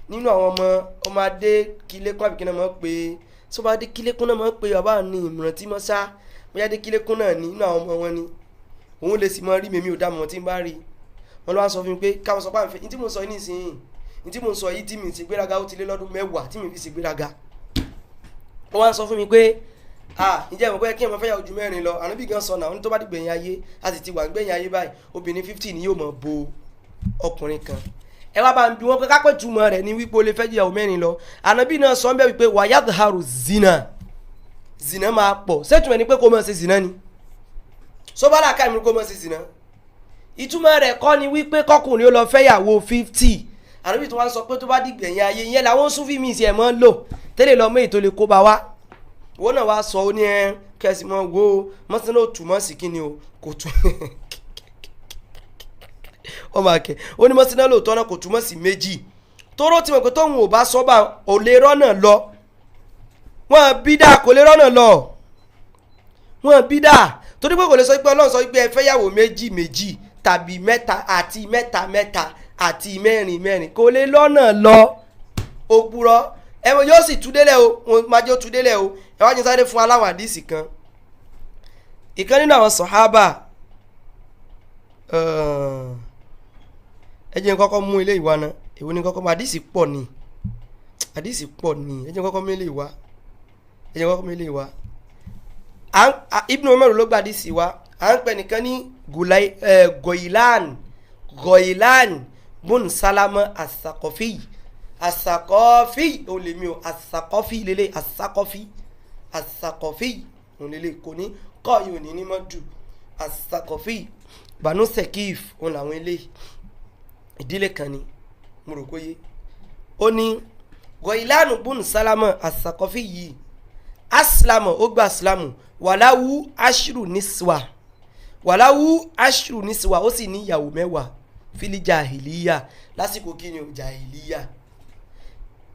Nínú àwọn ọmọ ọmọ adé kílékún àbíkí náà mọ̀ pé sọba adé kílékún náà mọ̀ pé bàbá ní ìmọ̀ràn tí mọ̀ sá bóyá adé kílékún náà ní nínú àwọn ọmọ wọn ni òun lè sì mọ rí mèmí ò dá mọ̀ tí ń bá rí wọn ló wá sọ fún mi pé káwọn sọ pé àǹfẹ́ ní tí mo sọ yìí nísìnyí, ní tí mo sọ yìí tí mi ti gbéraga, ó ti lé lọ́dún 10 tí mi fi sì gbéraga. Wọ́n wá sọ fún mi pé ah, ǹjẹ́ ìmọ̀ pé kí ẹ máa fẹ́ yàwó ju 4 lọ? Ànábì gan sọ náà, ó ní tó bá di gbẹ̀yìn ayé, a sì ti wà gbẹ̀yìn ayé báyìí, obìnrin 50 ni yóò mọ̀ bo ọkùnrin kan. Ẹ wá bá ń bi wọn pé kápẹ́ túmọ̀ rẹ̀ ní wípé o lè fẹ́ jìyàwó 4 lọ. Ànábì náà sọ ń bẹ́ wípé wàyàdàrú zina, zina máa pọ̀. Sẹ́tùmọ̀ ni pé kó máa ṣe zina ni sọ́bàlà ká ìmú kó máa ṣe zina? Ìtumọ̀ rẹ̀ kọ́ ni wípé kọkùnrin ó lọ fẹ́ yàwó 50. Ànábì tó wá ń sọ pé tó bá di gbẹ̀yìn ayé yẹn làwọn Súfì míì sí ẹ̀ mọ́ ń lò tẹ́lẹ̀ lọ́mọ èyí tó lè kó bá wa. Wọ́n náà wá sọ ó ní ẹ kẹsì mọ́ wo mọ́sánná ò túmọ̀ sí kí ni o kò tún ọmọ akẹ́ ó ní mọ́sánná lóòótọ́ náà kò túmọ̀ sí méjì tóró tí mo pé tóun ò bá sọ́ba ò lè rọ́nà lọ. Wọ́n bí dáa kò lè rọ́nà lọ, wọ́n bí dáa torí pé kò lè sọ pé Ọlọ́run sọ pé ẹ fẹ́yàwó méjì méjì tàbí mẹ́ta àti mẹ́ta mẹ́ta àti mẹ́rin mẹ́rin, kò lè lọ́nà lọ. Òpùrọ́ ẹ̀wọ̀n yóò sì túdélẹ̀ o, wọn máa jẹ́ ó túdélẹ̀ o. Ẹ wá jẹ́ sáré fún aláwọ̀ àdìsí kan. Ìkan nínú àwọn sọ̀hábà, ẹ jẹ́ n kọ́kọ́ mú ilé ìwà náà. Èwo ni kọ́kọ́ mú? Àdìsí pọ̀ ni, àdìsí pọ̀ ni. Ẹ jẹ́ n kọ́kọ́ mú ilé ìwà, ẹ jẹ́ n kọ́kọ́ mú ilé ìwà. Ibn Umar ló gba àdìsí wa. À ń pè nìkan ní Goilan, Goilan bun Salama Asakọfí, Asakọfí òun lè mi o, Asakọfí lélẹ̀, Asakọfí, Asakọfí òun lélẹ̀, kò ní kọ́ yìí ò ní ní mọ́ dù. Asakọfí Banu Sekif òun làwọn eléyìí, ìdílé kan ni mo rò kóyé. Ó ní Goilan bun Salama Asakọfí yìí aslamu, ó gba aslamu, wàláwú ashru niswa, wàláwú ashru niswa, ó sì ní ìyàwó 10 fili jahiliya lásìkò kíni o, jahiliya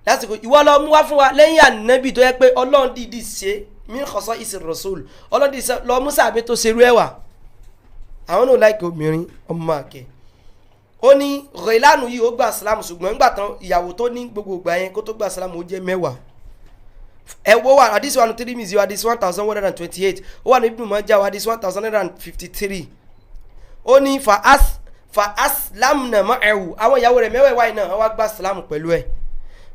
lásìkò. Ìwọ lọ mú wá fún wa lẹ́yìn ànábì tó yẹ pé Ọlọ́run dìídì ṣe min khasa isi rasul, Ọlọ́run dìídì ṣe lọ mú sàbí tó ṣerú ẹ̀wà. Àwọn náà láìka obìnrin ọmọ àkẹ́. Ó ní Ghailanu yìí ó gba islam, ṣùgbọ́n nígbà tán ìyàwó tó ní gbogbo ìgbà yẹn kó tó gba islam ó jẹ́ 10. Ẹ wo wa àdìsí wa ní Tirmidhi wa àdìsí 1128, ó wà ní Ibn Majah wa àdìsí 1953. Ó ní fa as fa aslamna ma'ahu, àwọn ìyàwó rẹ̀ mẹ́wẹ̀ẹ̀wá yìí náà wọ́n wá gba islam pẹ̀lú ẹ̀.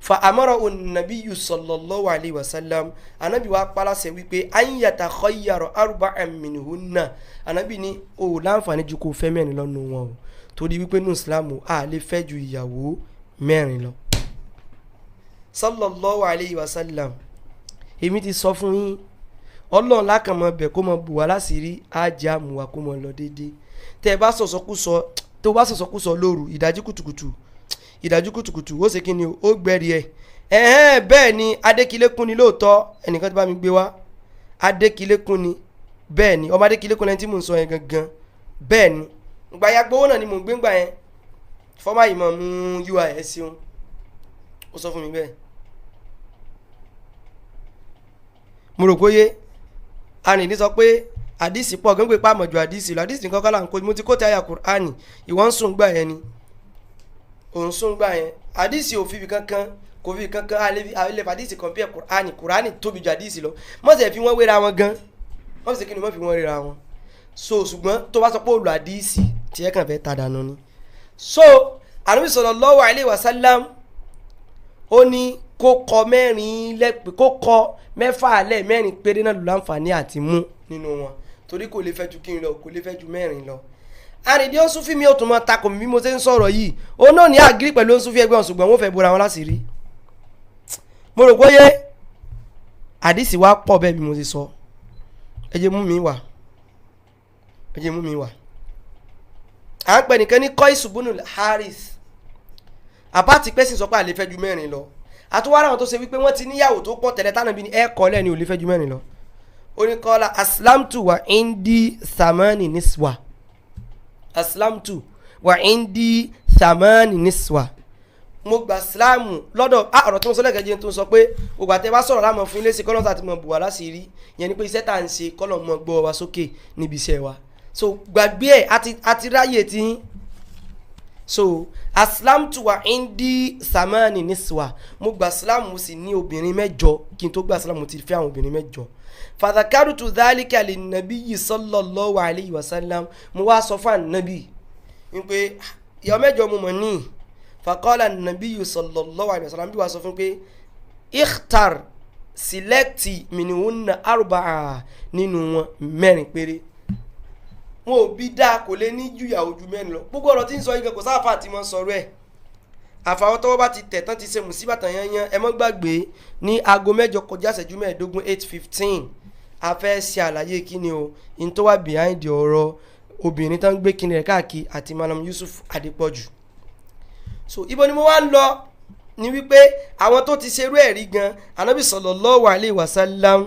Fa amara an-nabiyyu sallallahu alayhi wa sallam, anabi wa palasẹ̀ wípé an yatakhayyara arba'an minhunna, anabi ní o láǹfààní ju kó fẹ́ 4 lọ́nu wọn o, torí wípé nù islam a lè fẹ́ ju ìyàwó 4 lọ. Sallallahu alayhi wa sallam. Èmi ti sọ fún yín, Ọlọ́run lákàmọ́ bẹ̀ kó mọ bù wá láṣìírí, á jẹ́ àmúwa kó mọ lọ déédéé. Tẹ́ ẹ bá sọ̀sọ́kúsọ, tó bá sọ̀sọ́kúsọ lóru ìdájí kùtùkùtù, ìdájí kùtùkùtù ó ṣe kí ni o, ó gbẹ̀rì ẹ̀. Ẹ̀hẹ́n bẹ́ẹ̀ ni Adékìlékún ni lóòótọ́, ẹnìkan ti bá mi gbé wá. Adékìlékún ni, bẹ́ẹ̀ ni ọmọ Adékìlékún lẹni tí mò ń sọ yẹn gangan. Bẹ́ẹ̀ ni ìgbà ya gbowó náà ni mò ń gbé ńgbà yẹn. Fọ́mà yìí mọ̀ mú UI ẹ̀ ṣeun, ó sọ fún mi bẹ́ẹ̀. Mo rò kóyé arìnrìn sọ pé àdìsí pọ̀ gbẹ́ngbẹ́ pàmò ju àdìsí lọ, àdìsí nìkan kọ́ là ń kó. Mo ti kó táyà Kùránì, ìwọ ń sùn gbà yẹn ni, òun sùn gbà yẹn. Àdìsí ò fi ibi kankan, kò fi ibi kankan, alẹ́ àdìsí compare Kùránì, Kùránì tóbi ju àdìsí lọ. Mọ̀sẹ̀ fi wọ́n wéra wọn gan, wọ́n fi ṣe kí ni, wọ́n fi wọ́n wéra wọn. So ṣùgbọ́n tó bá sọ pé olù àdìsí tiẹ̀ kàn fẹ́ ta dànù ni. So Ànábì sallallahu alaihi wasallam ó ní kó kọ 4 lẹ́pẹ́, kó kọ 6 lẹ́ 4 péré náà ló láǹfààní àti mú nínú wọn, torí kò lè fẹ́ ju kí n lọ, kò lè fẹ́ ju 4 lọ. Àrìndí ó ń súnfí mi ó tún mọ takò mi bí mo ṣe ń sọ̀rọ̀ yìí, òun náà ní àgírí pẹ̀lú ó ń súnfí ẹgbẹ́ wọn, ṣùgbọ́n wọ́n fẹ́ bora wọn láṣìírí. Mo rò pé yé àdìsí wa pọ̀ bẹ́ẹ̀ bí mo ṣe sọ. Ẹ jẹ́ mú mi wá, ẹ jẹ́ mú mi wá. À ń pè nìkan ní Qais ibn Haris. Àbá ti pẹ́ sì sọ pé àlè fẹ́ ju 4 lọ. Àtúwárà àwọn tó ṣe wípé wọ́n ti níyàwó tó pọ̀ tẹ́lẹ̀ tánàbí ni ẹ kọ́ lẹ́ni ò lè fẹ́ ju mẹ́rin lọ. Ó ní kọ́lá aslamtu wa indi thamani niswa, aslamtu wa indi thamani niswa, mo gbà síláàmù lọ́dọ̀ ọ̀rọ̀ tí mo sọ lẹ́ẹ̀kejì tó ń sọ pé ògbà tẹ́ bá sọ̀rọ̀ láàmú fún ilé sí kọ́lọ́sà àti mọ̀ bùwà láṣìírí yẹn ni pé iṣẹ́ tá à ń ṣe kọ́lọ̀ mọ̀ gbọ́ wa sókè níbi iṣẹ́ wa. So gbàgbé ẹ̀ àti ráyè tí yín. So aslamtu wa indi samani niswa, mo gbà síláàmù mo sì ní obìnrin mẹ́jọ kí n tó gbà síláàmù mo ti fẹ́ àwọn obìnrin mẹ́jọ. Fàdàkàrùtù dhalika linnabiyyi sallallahu alayhi wa sallam, mo wá sọ fún ànábì wípé ìyàwó mẹ́jọ mo mọ̀ ní. Fàkọ́lá nàbíyù sallallahu alayhi wa sallam bí wàá sọ fún pé ikhtar sílẹ̀tì mìnìhúnà arba'a nínú wọn mẹ́rin péré. Wọn ò bí dáa kò lè ní ju ìyàwó ju mẹ́rin lọ. Gbogbo ọ̀rọ̀ tí ń sọ yìí gan kò sáfà tí wọ́n sọ̀rọ̀ ẹ̀. Àfàwọn tọ́wọ́ bá ti tẹ̀ tán ti ṣe mùsíbà tán yányán. Ẹ mọ́ gbàgbé ní aago 8 kọjá ìṣẹ́jú 15 8:15 a fẹ́ ṣe àlàyé kíni o in tó wà behind ọ̀rọ̀ obìnrin tán ń gbé kíni rẹ̀ káàkiri àti Malam Yusuf Adépọ̀jù. So ibo ni mo wá ń lọ ni wípé àwọn tó ti ṣerú ẹ̀rí gan Ànábì sallallahu alaihi wasallam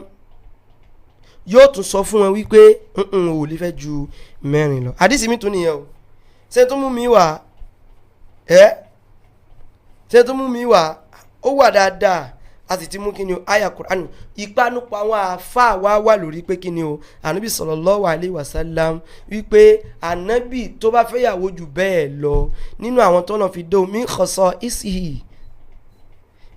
yóò tún sọ fún wọn wípé n ò lè fẹ́ ju mẹ́rin lọ. Àdìsí mi tún nìyẹn o. Ṣé tó mú mi wá ẹ́ ṣé tó mú mi wá ó wà dáadáa a sì ti mú kí ni o àyà Kùránì ìpanupọ̀ àwọn àáfàá wa wà lórí pé kí ni o Ànábì sallallahu alaihi wasallam wípé Ànábì tó bá fẹ́yàwó jù bẹ́ẹ̀ lọ nínú àwọn tó náà fi dó min khasa'isihi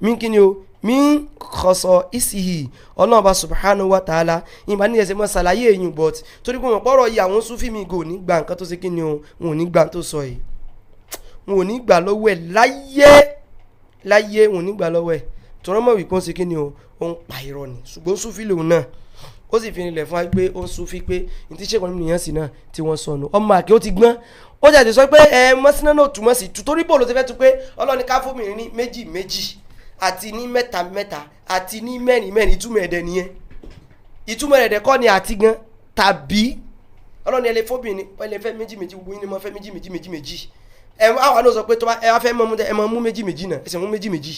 min kí ni o min khasa'isihi Ọlọ́run bá subhanahu wa ta'ala ìgbà ní ẹsẹ̀ mọ́ ṣàlàyé èyàn but torí pé wọ́n pọ̀rọ̀ yìí àwọn Súfì mi gò ní gbà nǹkan tó ṣe kí ni o wọn ò ní gbà tó sọ yìí wọn ò ní gbà lọ́wọ́ ẹ̀ láyé láyé wọn ò ní gbà lọ́wọ́ ẹ̀ tọ́rọ mọ̀ wípé ó ń ṣe kí ni o ó ń pa irọ́ ni ṣùgbọ́n Súfì lòun náà ó sì fi rinlẹ̀ fún wa pé ó ń Súfì pé ní tí sèkọ́ nínú ìyẹn sì náà tí wọ́n sọnù ọmọ àkè ó ti gbọ́n ó jáde sọ pé ẹ mọ́sínà náà túmọ̀ sí tu torí bò ló ti fẹ́ tu pé Ọlọ́run ká fómìnir ní méjì méjì àti ní mẹ́ta mẹ́ta àti ní mẹ́rin mẹ́rin ìtumọ̀ ẹ̀dẹ̀ nìyẹn ìtumọ̀ ẹ̀dẹ̀ kọ́ ni àti gan tàbí Ọlọ́run ẹ lè fóbìnrin ẹ lè fẹ́ méjì méjì gbogbo yín ni mo fẹ́ méjì méjì méjì méjì ẹ àwọn náà sọ pé tó bá ẹ wá fẹ́ mọ́ ẹ mọ́ mú méjì méjì náà ẹ sì mú méjì méjì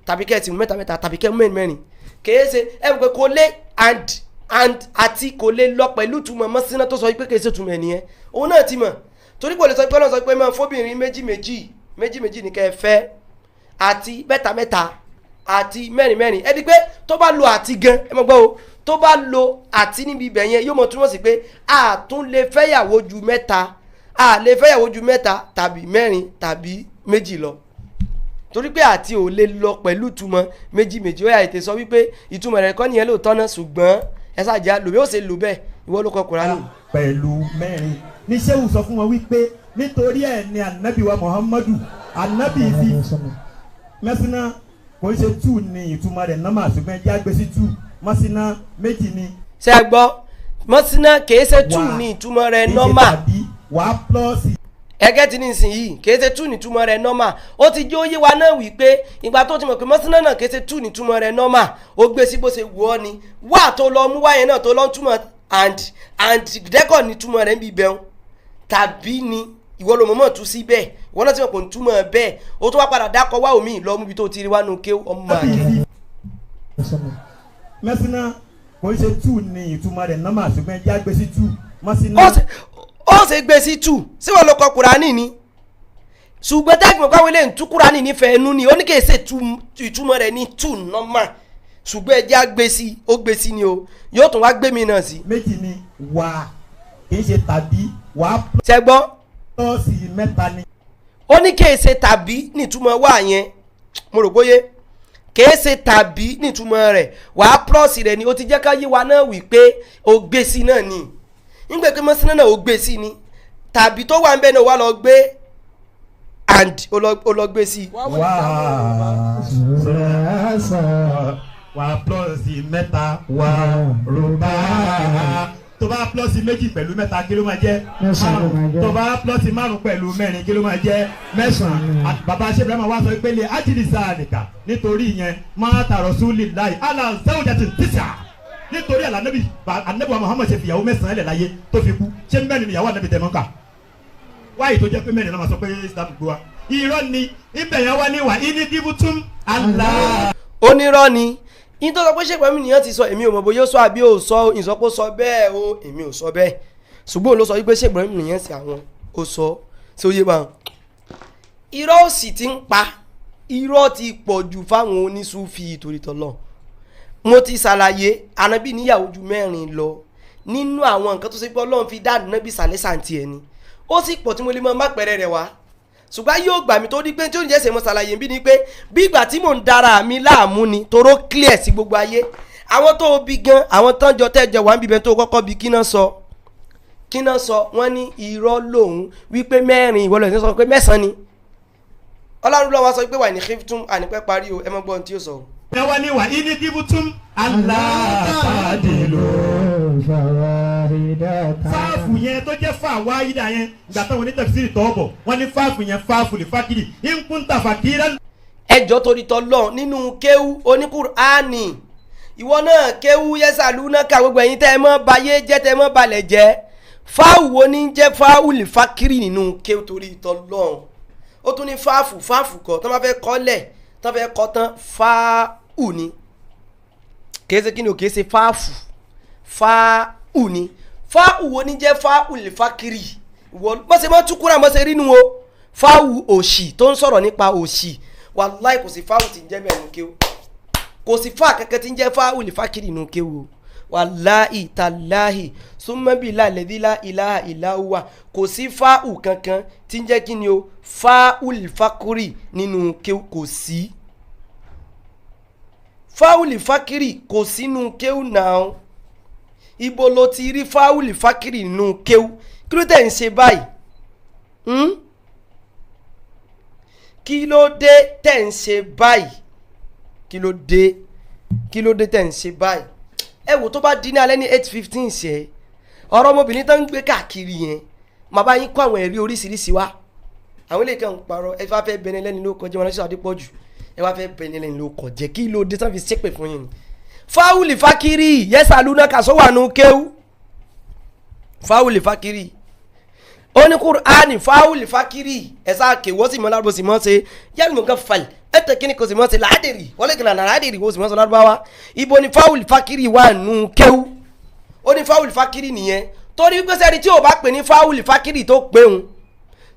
tàbí kẹ́ ẹ ti mú mẹ́ta mẹ́ta tàbí kẹ́ ẹ mú mẹ́rin mẹ́rin kèé ṣe ẹ mọ̀ pé kò lé and àti kò lè lọ pẹ̀lú túmọ̀ mọ́síná tó sọ pé kèé ṣe túmọ̀ ẹ̀ nìyẹn òun náà ti mọ̀ torí kò lè sọ pé Ọlọ́run sọ pé máa fóbìnrin méjì méjì méjì méjì ní kẹ́ ẹ fẹ́ àti mẹ́ta mẹ́ta àti mẹ́rin mẹ́rin ẹ di pé tó bá lo àti gan ẹ mọ̀ gbọ́ o tó bá lo àti níbi ibẹ̀ yẹn yóò mọ̀ túmọ̀ sí pé a tún lè fẹ́yàwó ju mẹ́ta a lè fẹ́yàwó ju mẹ́ta tàbí mẹ́rin tàbí méjì lọ torí pé àti ò lè lọ pẹ̀lú ìtumọ̀ méjì méjì ó yà ètè sọ wípé ìtumọ̀ rẹ̀ kọ́ nìyẹn lóòótọ́ náà ṣùgbọ́n ẹ ṣáàjà lòbí ó ṣe lò bẹ́ẹ̀ ìwọ ló kọ Kùránì. Pẹ̀lú mẹ́rin ní sẹ́wù sọ fún wọn wípé nítorí ẹ̀ ni ànábì wa Muhammadu ànábì fi mẹ́sìnà kò ń ṣe tù ní ìtumọ̀ rẹ̀ nọ́mà ṣùgbọ́n ẹjẹ́ àgbẹ̀ sí tù mọ́sínà méjì ni. Ṣé ẹ gbọ́ mọ́sínà kìí ṣe tù ní ìtumọ̀ rẹ̀ nọ́mà wà á plọ́ọ̀sì. Ẹgẹ́ ti ní ìsinyìí kìí ṣe tù ní ìtumọ̀ rẹ̀ nọ́mà ó ti jó yé wa náà wípé ìgbà tó ti mọ̀ pé mọ́sínà náà kìí ṣe tù ní ìtumọ̀ rẹ̀ nọ́mà ó gbé sí bó ṣe wù ọ́ ni wà tó lọ mú wáyẹn náà tó lọ ń túmọ̀ and dẹ́kọ̀ ní ìtumọ̀ rẹ̀ ń bí bẹ́ẹ̀ tàbí ni ìwọ ló mọ̀mọ́ tú sí bẹ́ẹ̀ ìwọ náà ti mọ̀ kò ń túmọ̀ bẹ́ẹ̀ ó tún wá padà dákọ̀ wá omi lọ mú ibi tó ti rí wá nu ké ọmọ àkẹ́. Mẹ́sìnà kò ń ṣe tù ní ìtumọ̀ rẹ̀ nọ́mà ṣùgbọ́n ẹjẹ́ àgbẹ̀ sí tù mọ́sínà. Ó ṣe gbé sí tù sí wọn ló kọ Kùránì ni ṣùgbọ́n táàgì mọ̀ káwọn eléyìí ń tú Kùránì nífẹ̀ẹ́ ẹnu ni ó ní kì í ṣe ìtumọ̀ rẹ̀ ní tù nọ́mà ṣùgbọ́n ẹjẹ́ àgbẹ̀ sí ó gbé sí ni o yóò tún wá gbé mi náà sí. Méjì ni wà kì í ṣe tàbí wà á ṣẹ gbọ́ plọ́ọ̀sì mẹ́ta ni. Ó ní kì í ṣe tàbí nítumọ̀ wà yẹn mo rò bóyé kì í ṣe tàbí nítumọ̀ rẹ̀ wà á plọ́ọ̀sì rẹ̀ ni ó ti jẹ́ ká yé wa náà wí pé ó gbé sí náà ni nígbà pé mọ́sínà náà ó gbé sí ni tàbí tó wà ń bẹ́ẹ̀ náà wà lọ gbé and ó lọ gbé sí. Wà á plọ́ọ̀sì mẹ́ta wà rúbá tó bá plọ́ọ̀sì méjì pẹ̀lú mẹ́ta kí ló máa jẹ́ márùn tó bá plọ́ọ̀sì márùn pẹ̀lú mẹ́rin kí ló máa jẹ́ mẹ́sàn-án. Bàbá ṣe Ibrahim wá sọ pé lè ájìlì sáà nítorí ìyẹn máa tààrọ̀ súlì láì aláǹsáwùjà ti tìṣà nítorí àlànàbì ànàbì wa Muhammad ṣe fìyàwó mẹ́sàn-án lẹ̀ láyé tó fi kú ṣé mẹ́rin níyàwó ànàbì tẹ̀ mọ́ ká wáyé tó jẹ́ pé mẹ́rin náà máa sọ pé Islam gbé wa Irọ́ ni ibẹ̀ yẹn wá ní wà ní díbùtún Allah. Onírọ́ ni yín tó sọ pé Sheikh Ibrahim nìyẹn ti sọ. Èmi ò mọ̀ bóyá ó sọ àbí ò sọ, ìsọpọ̀ sọ bẹ́ẹ̀ o, èmi ò sọ bẹ́ẹ̀, ṣùgbọ́n òun ló sọ wípé Sheikh Ibrahim nìyẹn sí àwọn ó sọ sí ó yé bá wọn. Irọ́ òsì ti ń pa, irọ́ ti pọ̀ jù fáwọn onísúfì torí tọ́lọ́. Mo ti ṣàlàyé ànábì níyàwó ju 4 lọ nínú àwọn nǹkan tó ṣe pé Ọlọ́run fi dá ànábì sàlẹ̀ sàǹtì ẹ̀ ni, ó sì pọ̀ tí mo lè mọ má pẹ̀rẹ̀ rẹ̀ wá, ṣùgbọ́n yóò gbà mí tó ní pé tí ó ń jẹ́ ṣe mo ṣàlàyé bí ni pé bí ìgbà tí mò ń dara mi láàmú ni toró clear sí gbogbo ayé. Àwọn tó bí gan, àwọn tán jọ tẹ́jọ wà ń bíbẹ́ tó kọ́kọ́ bí kí náà sọ, kí náà sọ, wọ́n ní irọ́ lòun wípé 4, ìwọ lọ́sẹ̀ sọ pé 9 ni. Ọlọ́run lọ́wọ́ sọ pé wà ní khiftum ànípẹ́ parí o, ẹ mọ́ gbọ́n tí ó sọ. Ẹ wá ní wà ní díbùtún aláàtàdìlò. Fáàfù yẹn tó jẹ́ fáà wáyídà yẹn, ìgbà táwọn onítẹ̀fisìrì tọ́ bọ̀, wọ́n ní fáàfù yẹn fáàfù lè fákìrì, ìkúntà fàkìrà. Ẹjọ́ torí tọ́lọ́ nínú kéwú oníkùránì, ìwọ náà kéwú yẹ́sàlú náà ká gbogbo ẹ̀yin tẹ́ ẹ mọ́ bayé jẹ́ tẹ́ ẹ mọ́ balẹ̀ jẹ́. Fáàwù wo ní jẹ́ fáàwù lè fákìrì nínú kéwú torí tọ́lọ́? Ó tún ní fáàfù, fáàfù kọ́ tó máa fẹ́ kọ́lẹ̀ tó fẹ́ kọ́ tán fáàwù ni, kìí ṣe kí ni o, kìí ṣe fáàfù, fáàwù ni. Fáàwù wo ní jẹ́ fáàwù lè fákìrì? Ìwọ bọ́sẹ̀ mọ́ túkúrà mọ́sẹ̀ rínú o, fáàwù òṣì tó ń sọ̀rọ̀ nípa òṣì, wàláì kò sí fáwù tí ń jẹ́ bẹ́ẹ̀ nù kéwù, kò sí fáà kankan tí ń jẹ́ fáwù lè fákìrì nù kéwù o. Wàláì tàláhì súnmọ́bìlà lẹ́dílà ìlà ìlà wà, kò sí fáwù kankan tí ń jẹ́ kí ni o fáwù lè fákìrì nínú kéwù, kò sí fáwù lè fákìrì, kò sínú kéwù náà. Ibo ló ti rí fáwù lè fákìrì nínú kéwù? Kí ló tẹ̀ ń ṣe báyìí? Kí ló dé tẹ̀ ń ṣe báyìí? Kí ló dé? Kí ló dé tẹ̀ ń ṣe báyìí? Ẹ wò tó bá di ní alẹ́ ní 8:15 ṣe ọ̀rọ̀ ọmọbìnrin tó ń gbé káàkiri yẹn, màá bá yín kó àwọn ẹ̀rí oríṣiríṣi wá. Àwọn ilé kan ń parọ́, ẹ bá fẹ́ bẹni lẹ́ni ló kọjá wọn lọ́sọ̀ Adépọ̀jù, ẹ bá fẹ́ bẹni lẹ́ni ló kọjá, kí ló dé tán fi ṣépè fún yín ni? Fáwùlì fákìrì yẹ́sà lúná kàṣọ́ wà nù kéwú. Fáwùlì fákìrì oníkùránì, fáwùlì fákìrì ẹ̀sà kèwọ́ sì mọ́ lárúbọ̀ sì mọ́ ṣe yẹ́nì mọ̀ nǹkan falẹ̀ ẹ̀tẹ̀ kíni kò sì mọ́ ṣe làádìrì wọlé kìlà làádìrì kò sì mọ́ ṣe lárúbáwá. Ibo ni fáwùlì fákìrì wà nù kéwú? Ó ní fáwùlì fákìrì nìyẹn, torí wípé sẹ́ni tí ò bá pè ní fáwùlì fákìrì tó pé òun,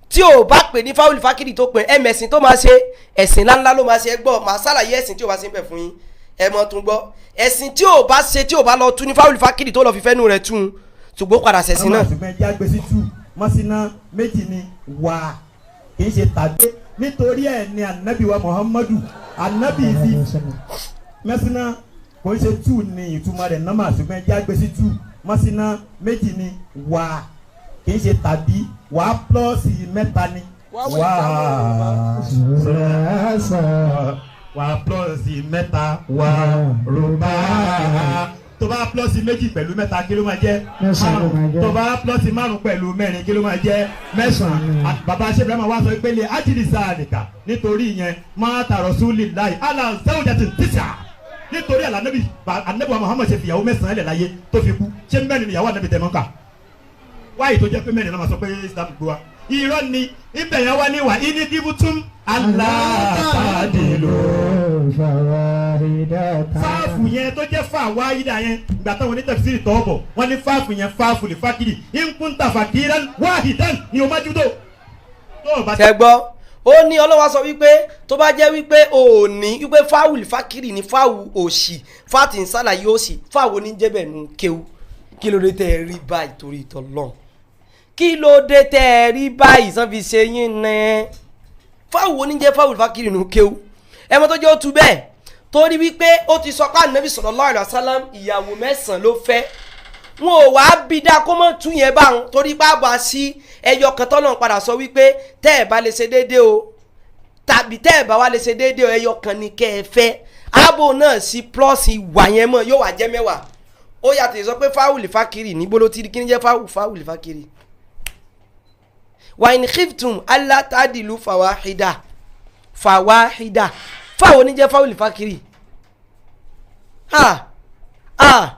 tí ò bá pè ní fáwùlì fákìrì tó pé ẹ̀mẹ̀sìn tó máa ṣe ẹ̀sìn ńláńlá ló máa ṣe. Ẹ gbọ́, màá ṣàlàyé ẹ̀sìn tí ò bá ṣe ń bẹ̀ fún yín, ẹ mọ̀ tún gbọ́ ẹ̀sìn tí ò bá ṣe, tí ò bá lọ tún ní fáwùlì fákìrì tó lọ fi fẹ́nu rẹ̀ tún, ṣùgbọ́n padà ṣẹ̀sìn náà. Ṣùgbọ́n ẹjẹ́ àgbèsí tù mọ́síná méjì ni wà kì í ṣe tàbí, nítorí ẹ̀ ni ànábì wa Muhammadu ànábì fi mọ́síná kò ń ṣe tù ní ìtumọ̀ rẹ̀ nọ́mà. Ṣùgbọ́n ẹjẹ́ àgbèsí tù mọ́síná méjì ni wà kì í ṣe tàbí, wà á plọ́ọ̀sì mẹ́ta ni wà wà á plọ́ọ̀sì mẹ́ta wà rúbá. Tó bá plọ́ọ̀sì méjì pẹ̀lú mẹ́ta kí ló máa jẹ́? Mẹ́sàn-án. Tó bá plọ́ọ̀sì 5 pẹ̀lú 4 kí ló máa jẹ́? 9. Bàbá Aṣẹ́bìrẹ́mà wá sọ pé lè ájìlì sáàdìkà, nítorí ìyẹn máa tààrọ̀ súnlẹ̀ láì àlà sẹ́wọ̀n tíṣà, nítorí àlànàbì ànàbì wa Muhammad ṣe fìyàwó 9 lẹ̀ láyé tó fi kú. Ṣé 4 ni ìyàwó ànàbì tẹ̀ mọ́ ká? Wáyé tó jẹ́ pé 4 náà máa sọ pé Islam gbé wa. Irọ́ ni ibẹ̀ yẹn wá ní wà ní díbùtún aláàtàdìlò. Fáàfù yẹn tó jẹ́ fáà wáyídà yẹn, ìgbà táwọn onítẹ̀fisìrì tọ́ bọ̀, wọ́n ní fáàfù yẹn fáàfù lè fákìrì, ìkúntà fàkìrà wáhìdán ni o má júdò. Tẹ gbọ́, ó ní Ọlọ́wà sọ wípé tó bá jẹ́ wípé o ò ní wípé fáwùlì fákìrì ní fáwù òṣì fáàtì ń sàlàyé òṣì, fáwù oníjẹ́bẹ̀ nù kéwú. Kí ló dé tẹ́ ẹ rí báyìí torí ìtọ́lọ́n? Kí ló dé tẹ́ ẹ rí báyìí sàn fi ṣe yín nẹ́? Fáwù oníjẹ́ fáwùlì fákìrì nù kéwú. Ẹ mọ̀ tó jẹ́ ó tu bẹ́ẹ̀ torí wípé ó ti sọ pé Ànábì sallallahu alaihi wasallam ìyàwó 9 ló fẹ́, wọn ò wá bí dá kó mọ̀ tún yẹn báwọn, torí pé àbá sí ẹyọ kan tọ́nà padà sọ wípé tẹ́ ẹ̀ bá lè ṣe déédéé o, tàbí tẹ́ ẹ̀ bá wá lè ṣe déédéé o, ẹyọ kan ni kẹ́ ẹ fẹ́. Ààbò náà sí plọ́ọ̀sì wà yẹn mọ́ yóò wá jẹ́ 10. Ó yàtọ̀ sọ pé fáwùlì fákìrì níbo ló ti rí? Kí ni jẹ́ fáwù fáwùlì fákìrì? Wà ní khiftum alla ta'dilu fawahida fawahida, fáwọn oníjẹ́ fáwùlì fákìrì, ha ha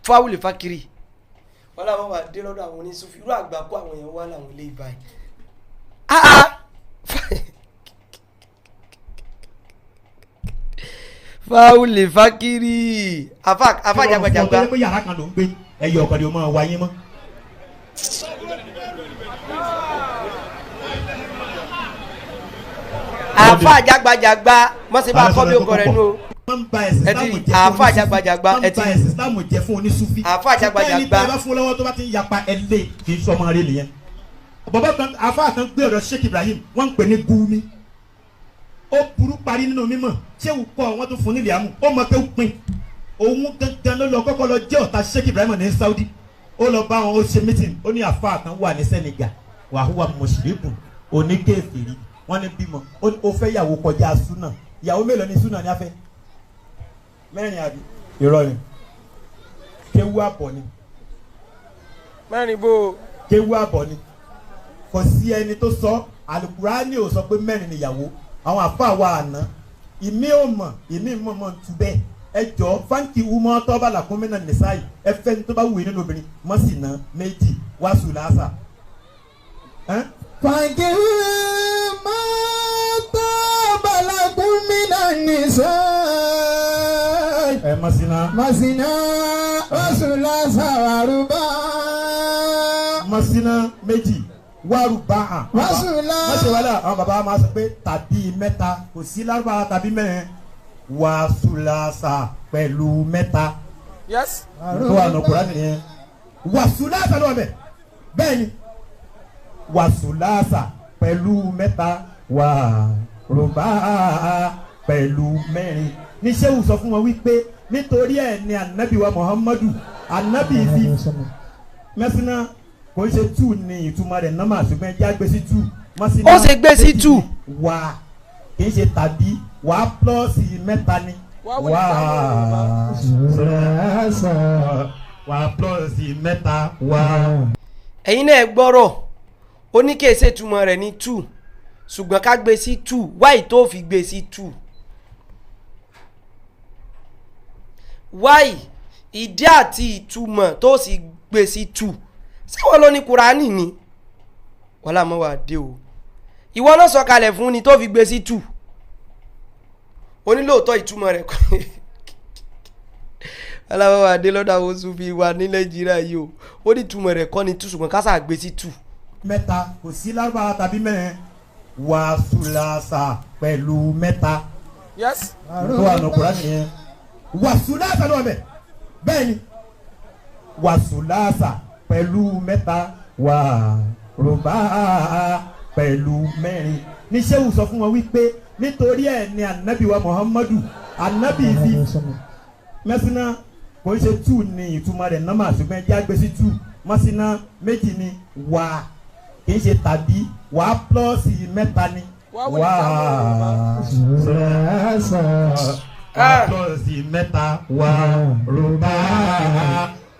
fáwùlì fákìrì. Wọn làwọn wà dé lọ́dọ̀ àwọn oníṣòfin, irú àgbà kó àwọn èèyàn wá làwọn ilé ìbáyìí. Ah ah. Fáwùlì fákìrì àfa àfa jagbajagba. Tó yẹ pé yàrá kan ló ń gbé, ẹyọ ọ̀kan ni o máa wáyé mọ́. Àfa jagbajagba mọ̀sẹ̀ bá kọ́ bí o kọ̀ rẹ̀ nù o. Wọ́n ń ba ẹ̀sìn Ẹ ti Islam jẹ́ àáfà fún onísúfí. jagbajagba, Wọ́n ẹ ń ti ba ẹ̀sìn Islam jẹ́ fún onísúfí. Àáfà jagbajagba. Ṣùgbọ́n ẹni tẹ́ ẹ bá fún lọ́wọ́ tó bá ti ń yapa ẹ lé, kì í sọmọ rẹ nìyẹn. Bàbá kan, àáfà kan gbé ọ̀dọ̀ Sheikh Ibrahim, wọ́n ń pè ní Gumi. Ó burú parí nínú mímọ̀, ṣéwù kọ́ wọ́n tún fún nílẹ̀ àmú, ó mọ pé ó pin. Òun gangan ló lọ kọ́kọ́ lọ jẹ́ ọ̀tá Sheikh Ibrahim ní Saudi. Ó lọ bá wọn, ó ṣe meeting, ó ní àáfà kan wà ní Senegal, wàhùwà mùsùlùmí, oníkèfèrí, wọ́n ní bímọ, ó ní ó fẹ́ yàwó kọjá súnà. Ìyàwó mélòó ni súnà ní afẹ́? Mẹ́rin àbí? Irọ́ ni, kéwú àbọ̀ ni. Mẹ́rin bó. Kéwú àbọ̀ ni. Kò sí ẹni tó sọ alukurani ò sọ pé mẹ́rin níyàwó. Àwọn àfa wa àná ìmí ò mọ̀, ìmí mọ̀ mọ̀ ń tu bẹ́ẹ̀. Ẹ jọ fáńkì wúmọ́ tọ́ba làkúnmínà nìsáyì, ẹ fẹ́ ní tó bá wù yín nínú obìnrin mọ́sìnà méjì wàásù làásà. فانكحوا ما طاب لكم من النساء Ẹ mọ́sìnà مثنى وثلاث ورباع. Mọ́sìnà méjì wárúbáà. Wàsùlá. Wọ́n ṣe wàhálà, àwọn bàbá máa sọ pé tàbí mẹ́ta, kò sí lárúbáwá tàbí mẹ́rin, wàsùlàsà pẹ̀lú mẹ́ta. Yes. Tó wà nù Kùránì nìyẹn, wàsùlàsà ló wà bẹ̀ bẹ́ẹ̀ ni, wàsùlàsà pẹ̀lú mẹ́ta, wàrúbáà pẹ̀lú mẹ́rin. Ní sẹ́wù sọ fún wọn wípé nítorí ẹ̀ ni ànábì wa Muhammadu, ànábì fi mẹ́sìnà kò ń ṣe tù ní ìtumọ̀ rẹ̀ nọ́mà, ṣùgbọ́n ẹjẹ́ àgbẹ̀ sí tù mọ́sìnà. Ó ṣe gbé sí two. Wà kì í ṣe tàbí, wà á plọ́ọ̀sì mẹ́ta ni, wà wà á plọ́ọ̀sì mẹ́ta wà. Ẹ̀yin náà gbọ́rọ̀, ó ní kí èsè túmọ̀ rẹ̀ ní two, ṣùgbọ́n ká gbé sí two. Wáì tó fi gbé sí two, wáì ìdí àti ìtumọ̀ tó sì gbé sí two, ṣé wọ́n ló ní Kúránì ni wọ́n làmọ́ wà dé o? Ìwọ náà sọ̀kalẹ̀ fún ni tó fi gbé sí two. Onílòótọ́ ìtumọ̀ rẹ̀ kọ́ aláwọ̀ wà dé lọ́dọ̀ àwọn Sufi wa ní Nàìjíríà yìí o. Ó ní ìtumọ̀ rẹ̀ kọ́ ni two, ṣùgbọ́n ká sà gbé sí two. Mẹ́ta, kò sí lárúbáwá tàbí mẹ́rin, wàsùlàsà pẹ̀lú mẹ́ta. Yes. Tó wà nù Kùránì nìyẹn, wàsùlàsà ló wà bẹ̀ bẹ́ẹ̀ ni, wàsùlàsà pẹ̀lú mẹ́ta, wàrúbáà pẹ̀lú mẹ́rin. Ní sẹ́wù sọ fún wọn wípé nítorí ẹ̀ ni ànábì wa Muhammadu, ànábì fi mẹ́sìnà kò ń ṣe tù ní ìtumọ̀ rẹ̀ nọ́mà, ṣùgbọ́n ẹjẹ́ àgbẹ̀ sí tù mọ́sìnà méjì ni, wà kì í ṣe tàbí, wà á plọ́ọ̀sì mẹ́ta ni, wà wà á plọ́ọ̀sì mẹ́ta, wà rúbà.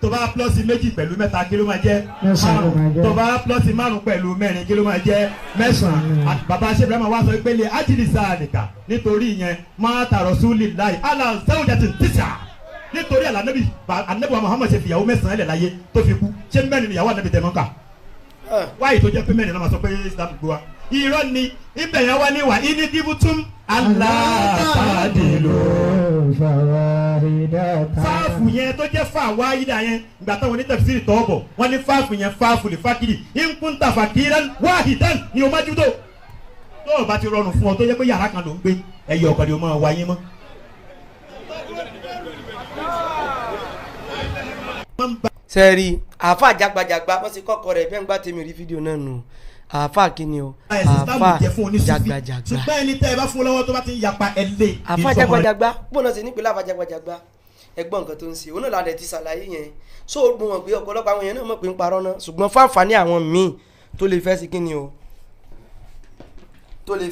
Tó bá plọ́ọ̀sì méjì pẹ̀lú mẹ́ta, kí ló máa jẹ́? Márùn. Tó bá plọ́ọ̀sì márùn pẹ̀lú mẹ́rin, kí ló máa jẹ́? Mẹ́sàn-án. Bàbá ṣe Ibrahim wá sọ pé lè ájìlísà nìkà nítorí ìyẹn máa tààrọ̀ súlì láì alà sáwùjàtì tíṣà, nítorí àlànàbì ànábì wa Muhammad ṣe fìyàwó mẹ́sàn-án lẹ̀ láyé tó fi kú. Ṣé mẹ́rin níyàwó ànábì tẹ̀ mọ́ ká wáyé tó jẹ́ pé mẹ́rin náà máa sọ pé Islam gbé wa? Irọ́ ni ibẹ̀ yẹn wá ní wà ní díbùtún aláàtàdìlò fáàfù yẹn tó jẹ́ fáà wáyídà yẹn, ìgbà táwọn onítẹ̀fisìrì tọ́ bọ̀ wọ́n ní fáàfù yẹn, fáàfù lè fákìrì ìkúntà fàkìrán wáhìdán ni o má júdò. Tó o bá ti rọrùn fún ọ tó jẹ́ pé yàrá kan ló ń gbé, ẹyọ ọ̀kan ni o máa wáyé mọ́. Sẹ́ẹ̀rì àáfà jagbajagba wọ́n sì kọ́kọ́ rẹ̀ bẹ́ẹ̀ ń gbá tèmi rí fídíò náà nù. Àáfà kíni o? Àáfà jagbajagba. Ṣùgbọ́n ẹni tẹ́ ẹ bá fún lọ́wọ́ tó bá ti ń yapa ẹ lé. Àáfà jagbajagba bó náà ṣe nípìnlẹ̀ àáfà jagbajagba, ẹgbọ́n nǹkan tó ń ṣe òun náà ládẹ ti ṣàlàyé yẹn. So ó gbọ́n wọn pé ọ̀pọ̀lọpọ̀ àwọn èèyàn náà mọ̀ pé ń parọ́ náà, ṣùgbọ́n fáǹfààní àwọn míì tó lè fẹ́ sí kíni o tó lè.